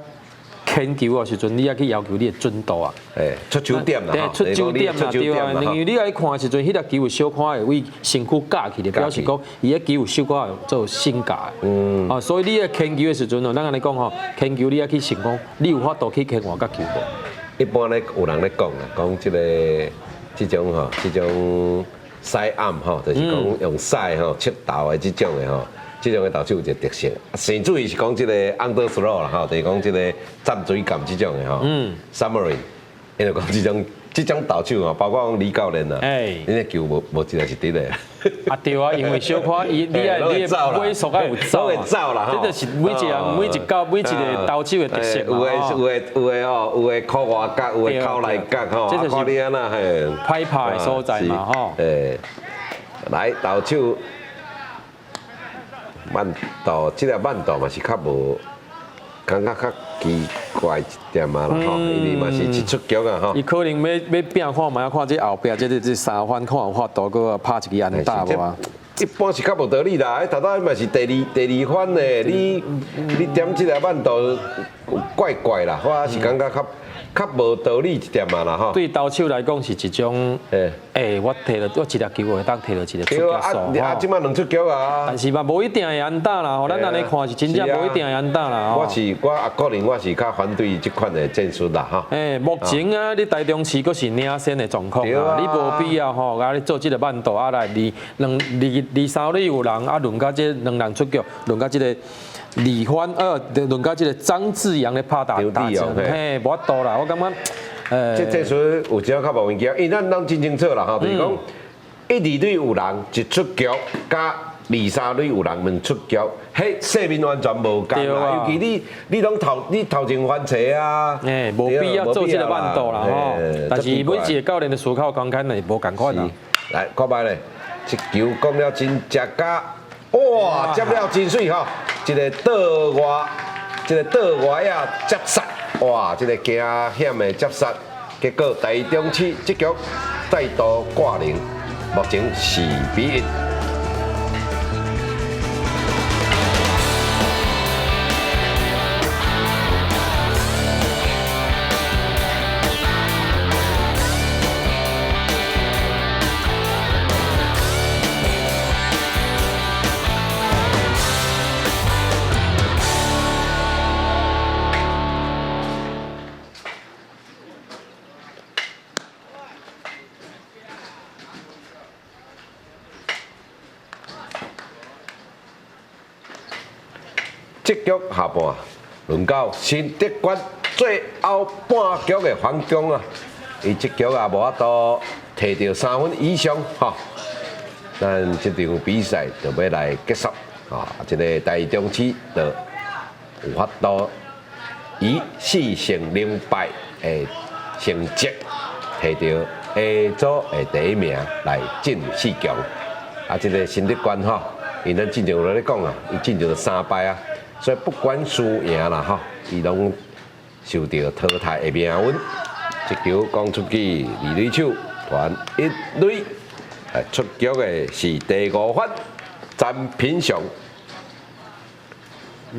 [SPEAKER 2] 牽球的時陣，你愛去要求你的準度啊。
[SPEAKER 1] 出手點啦，
[SPEAKER 2] 對，出手點啦，對啊。因為你愛看的時陣，彼粒球有小可會為身軀夾去的，表示講伊彼球有小可會做升架的。啊，所以你咧牽球的時陣哦，咱按呢講吼，牽球你愛去想講，你有法度去牽外角球無？
[SPEAKER 1] 一般咧有人咧講啦，講這個這種吼，這種 side arm 吼，就是講用屎吼尺投的這種的吼。這種的投手有一個特色，甚至於是講這個 underthrow 啦吼，就是講這個浸水感這種的吼。Submarine，因為講這種投手吼，包括講李教練啊，𪜶的球無一個是直的。
[SPEAKER 2] 啊對啊，因為小可伊你愛你的尾速愛有走，
[SPEAKER 1] 會走啦，
[SPEAKER 2] 這就是每一人每一個每一個投手的特色
[SPEAKER 1] 嘛。有的吼，有的箍外角，有的箍內角吼，
[SPEAKER 2] 這就是
[SPEAKER 1] 看你按怎嘿。
[SPEAKER 2] 歹拍的所在嘛吼。
[SPEAKER 1] 來投手。慢投，這個慢投嘛是較無，感覺較奇怪一點仔啦吼，因為嘛是一出局啊吼。
[SPEAKER 2] 伊可能欲欲拼看覓，看這後壁這三番看有法度閣拍一支安打無啊？
[SPEAKER 1] 一般是較無道理啦，彼頭拄嘛是第二番呢，你點這個慢投怪怪啦，我是感覺較無道理一點仔啦吼。
[SPEAKER 2] 對投手來講是一種，我提著我一粒球會當提著一個出局數。
[SPEAKER 1] 啊，這擺兩出局啊。
[SPEAKER 2] 但是嘛，無一定會安打啦，吼，咱按呢看是真正無一定會安打啦。
[SPEAKER 1] 我啊個人我是較反對這款的戰術啦，吼。
[SPEAKER 2] 目前啊，你台中市閣是領先的狀況啊，你無必要吼，啊，你做這個慢投啊來二兩二二三壘有人啊，輪到這兩人出局，輪到這個。李歡，輪到這個張志陽咧拍打打擊，嘿，無法度啦，我感覺，
[SPEAKER 1] 這這屬有一點較無物件，因為咱攏真清楚啦，吼，就是講一二壘有人一出局，佮二三壘有人兩出局，彼細面完全無仝啦，尤其你攏頭你頭前翻車啊，
[SPEAKER 2] 無必要做這個慢投啦，吼。但是每一個教練的思考空間是無仝款啦。
[SPEAKER 1] 來，看覓咧，這球講了真食甲，哇，接了真媠吼！一個倒外，這個倒外仔接殺，哇！這個驚險的接殺，結果台中市這局再度掛零，目前4比1。這局下半，輪到新德縣最後半局的反攻啊！伊這局也無法度提著3分以上吼，咱這場比賽就欲來結束啊！這個台中市就有法度以4勝0敗的成績，提著 A 組的第一名來進入四強。啊，這個新德縣吼，因咱之前有咧講啊，伊進前就3敗啊。所以不管輸贏啦，吼，伊攏受著淘汰的命運。這球講出去，二壘手傳一壘，出局的是第五番詹品祥。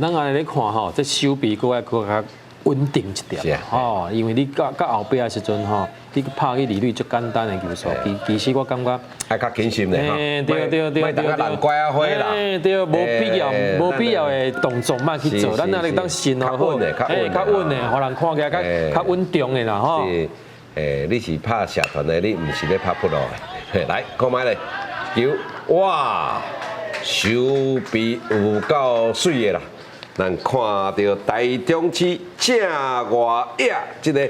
[SPEAKER 2] 咱按呢咧看吼，這守備閣愛閣較穩定一點，吼，因為你到後壁的時陣吼，你拍去二壘足簡單的球數，其實我感覺
[SPEAKER 1] 愛較謹慎咧，
[SPEAKER 2] 對對對
[SPEAKER 1] 對，莫等乖仔花啦，
[SPEAKER 2] 對，無必要的動作莫去做，咱按呢當先
[SPEAKER 1] 較穩的，較
[SPEAKER 2] 穩的，予人看起來較穩重的啦，吼。
[SPEAKER 1] 你是拍社團的，你毋是咧拍 pro 的。嘿，來看覓咧，球，哇，手臂有夠媠的啦！咱看著台中市正外野這個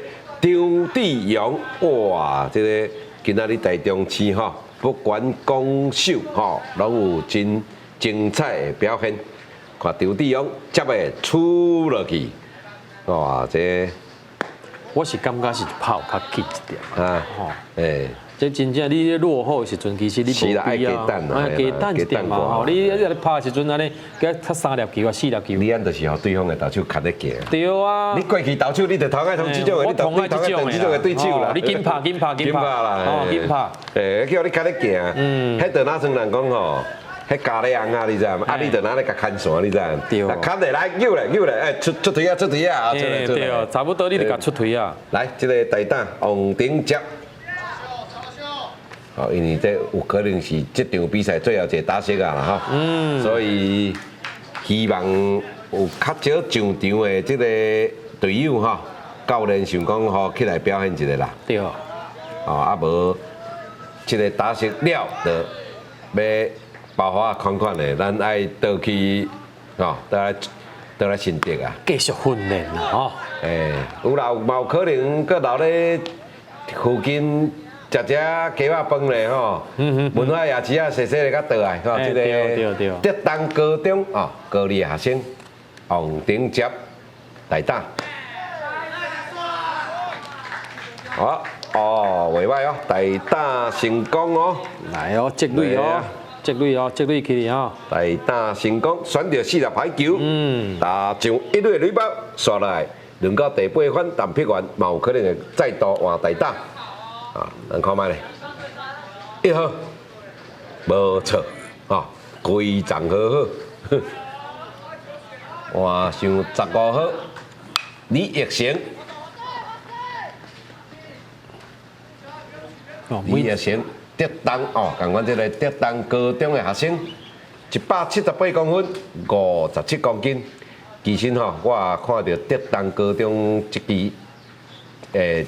[SPEAKER 1] 張志勇，哇，這個今仔日台中市吼，不管攻守吼，攏有真精彩的表現。看張志勇接的出落去，哇，這
[SPEAKER 2] 我是感覺是跑較緊一點
[SPEAKER 1] 啊，
[SPEAKER 2] 吼，
[SPEAKER 1] 欸。
[SPEAKER 2] 這真正你落後的時陣，其實你無必要，啊，加等一點嘛，吼，你拍的時陣按呢，加較三粒球啊，四粒球。
[SPEAKER 1] 你按就是予對方的投手牽咧行。
[SPEAKER 2] 對啊。
[SPEAKER 1] 你過去投手，你就頭愛通這種的，你頭愛這種的對手啦。
[SPEAKER 2] 你緊拍緊拍緊拍
[SPEAKER 1] 啦，
[SPEAKER 2] 哦，緊拍。
[SPEAKER 1] 欸，叫你牽咧行，彼就若算人講吼，彼咖喱尪仔，你知無？啊，你就若咧共牽線，你知無？
[SPEAKER 2] 對。
[SPEAKER 1] 牽咧來，扭來扭來，欸，出出槌仔，出槌仔，啊，出來出來。
[SPEAKER 2] 對，差不多你就共出槌仔。
[SPEAKER 1] 來，這個大膽王頂接。哦，因為這有可能是這場比賽最後一個打席啊啦吼，所以希望有較少上場的這個隊友吼，教練想講吼起來表現一下啦。
[SPEAKER 2] 對。
[SPEAKER 1] 哦，啊無這個打席了，就欲包袱款款的，咱愛倒去吼，倒來新竹啊。
[SPEAKER 2] 繼續訓練啦，吼。
[SPEAKER 1] 欸，有啦，嘛有可能閣留咧附近。食食雞肉飯咧吼，文化夜市啊，踅踅咧閣倒來吼，這個竹東高中哦，高二學生王頂接大膽，好哦，袂䆀哦，大膽成功哦，
[SPEAKER 2] 來哦，積壘哦，積壘哦，積壘起哦，
[SPEAKER 1] 大膽成功，選著四粒排球，打上一壘壘包，刷落來，輪到第八番陳碧源，嘛有可能會再度換大膽。啊，咱看覓咧，一號無錯，吼，非常好好，換上15號李奕成，李奕成，竹東哦，仝款這個竹東高中的學生，178公分，57公斤。其實吼，我也看著竹東高中這支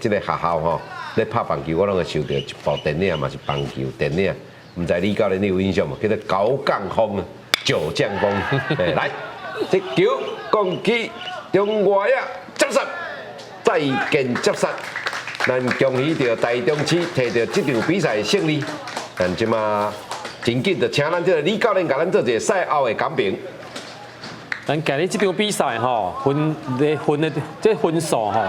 [SPEAKER 1] 這個學校吼。咧拍棒球，我攏會想著一部電影嘛，是棒球電影，毋知李教練你有印象無？叫做《高槓風》九降風。欸，來，這球攻擊中外野，接殺，再見接殺。咱恭喜著台中市摕著這場比賽的勝利。咱這馬真緊就請咱這個李教練共咱做一個賽後的講評。
[SPEAKER 2] 咱今日這場比賽吼，分的分的這分數吼，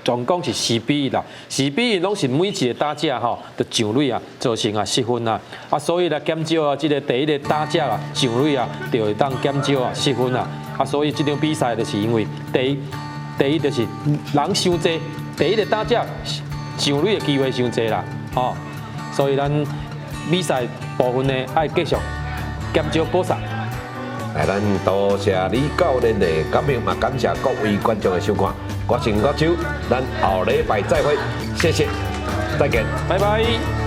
[SPEAKER 2] 總共是4比1啦，4比1攏是每一個打者吼，都上壘啊，造成啊失分啊，啊所以來減少啊，這個第一個打者啊上壘啊，就會當減少啊失分啊，啊所以這場比賽就是因為第一，第一就是人傷濟，第一個打者上壘的機會傷濟啦，吼，所以咱比賽部分呢愛繼續減少保送。
[SPEAKER 1] 來，咱多謝李教練的講評，嘛感謝各位觀眾的收看。我是吳國洲，咱後禮拜再會，謝謝，再見，
[SPEAKER 2] 拜拜。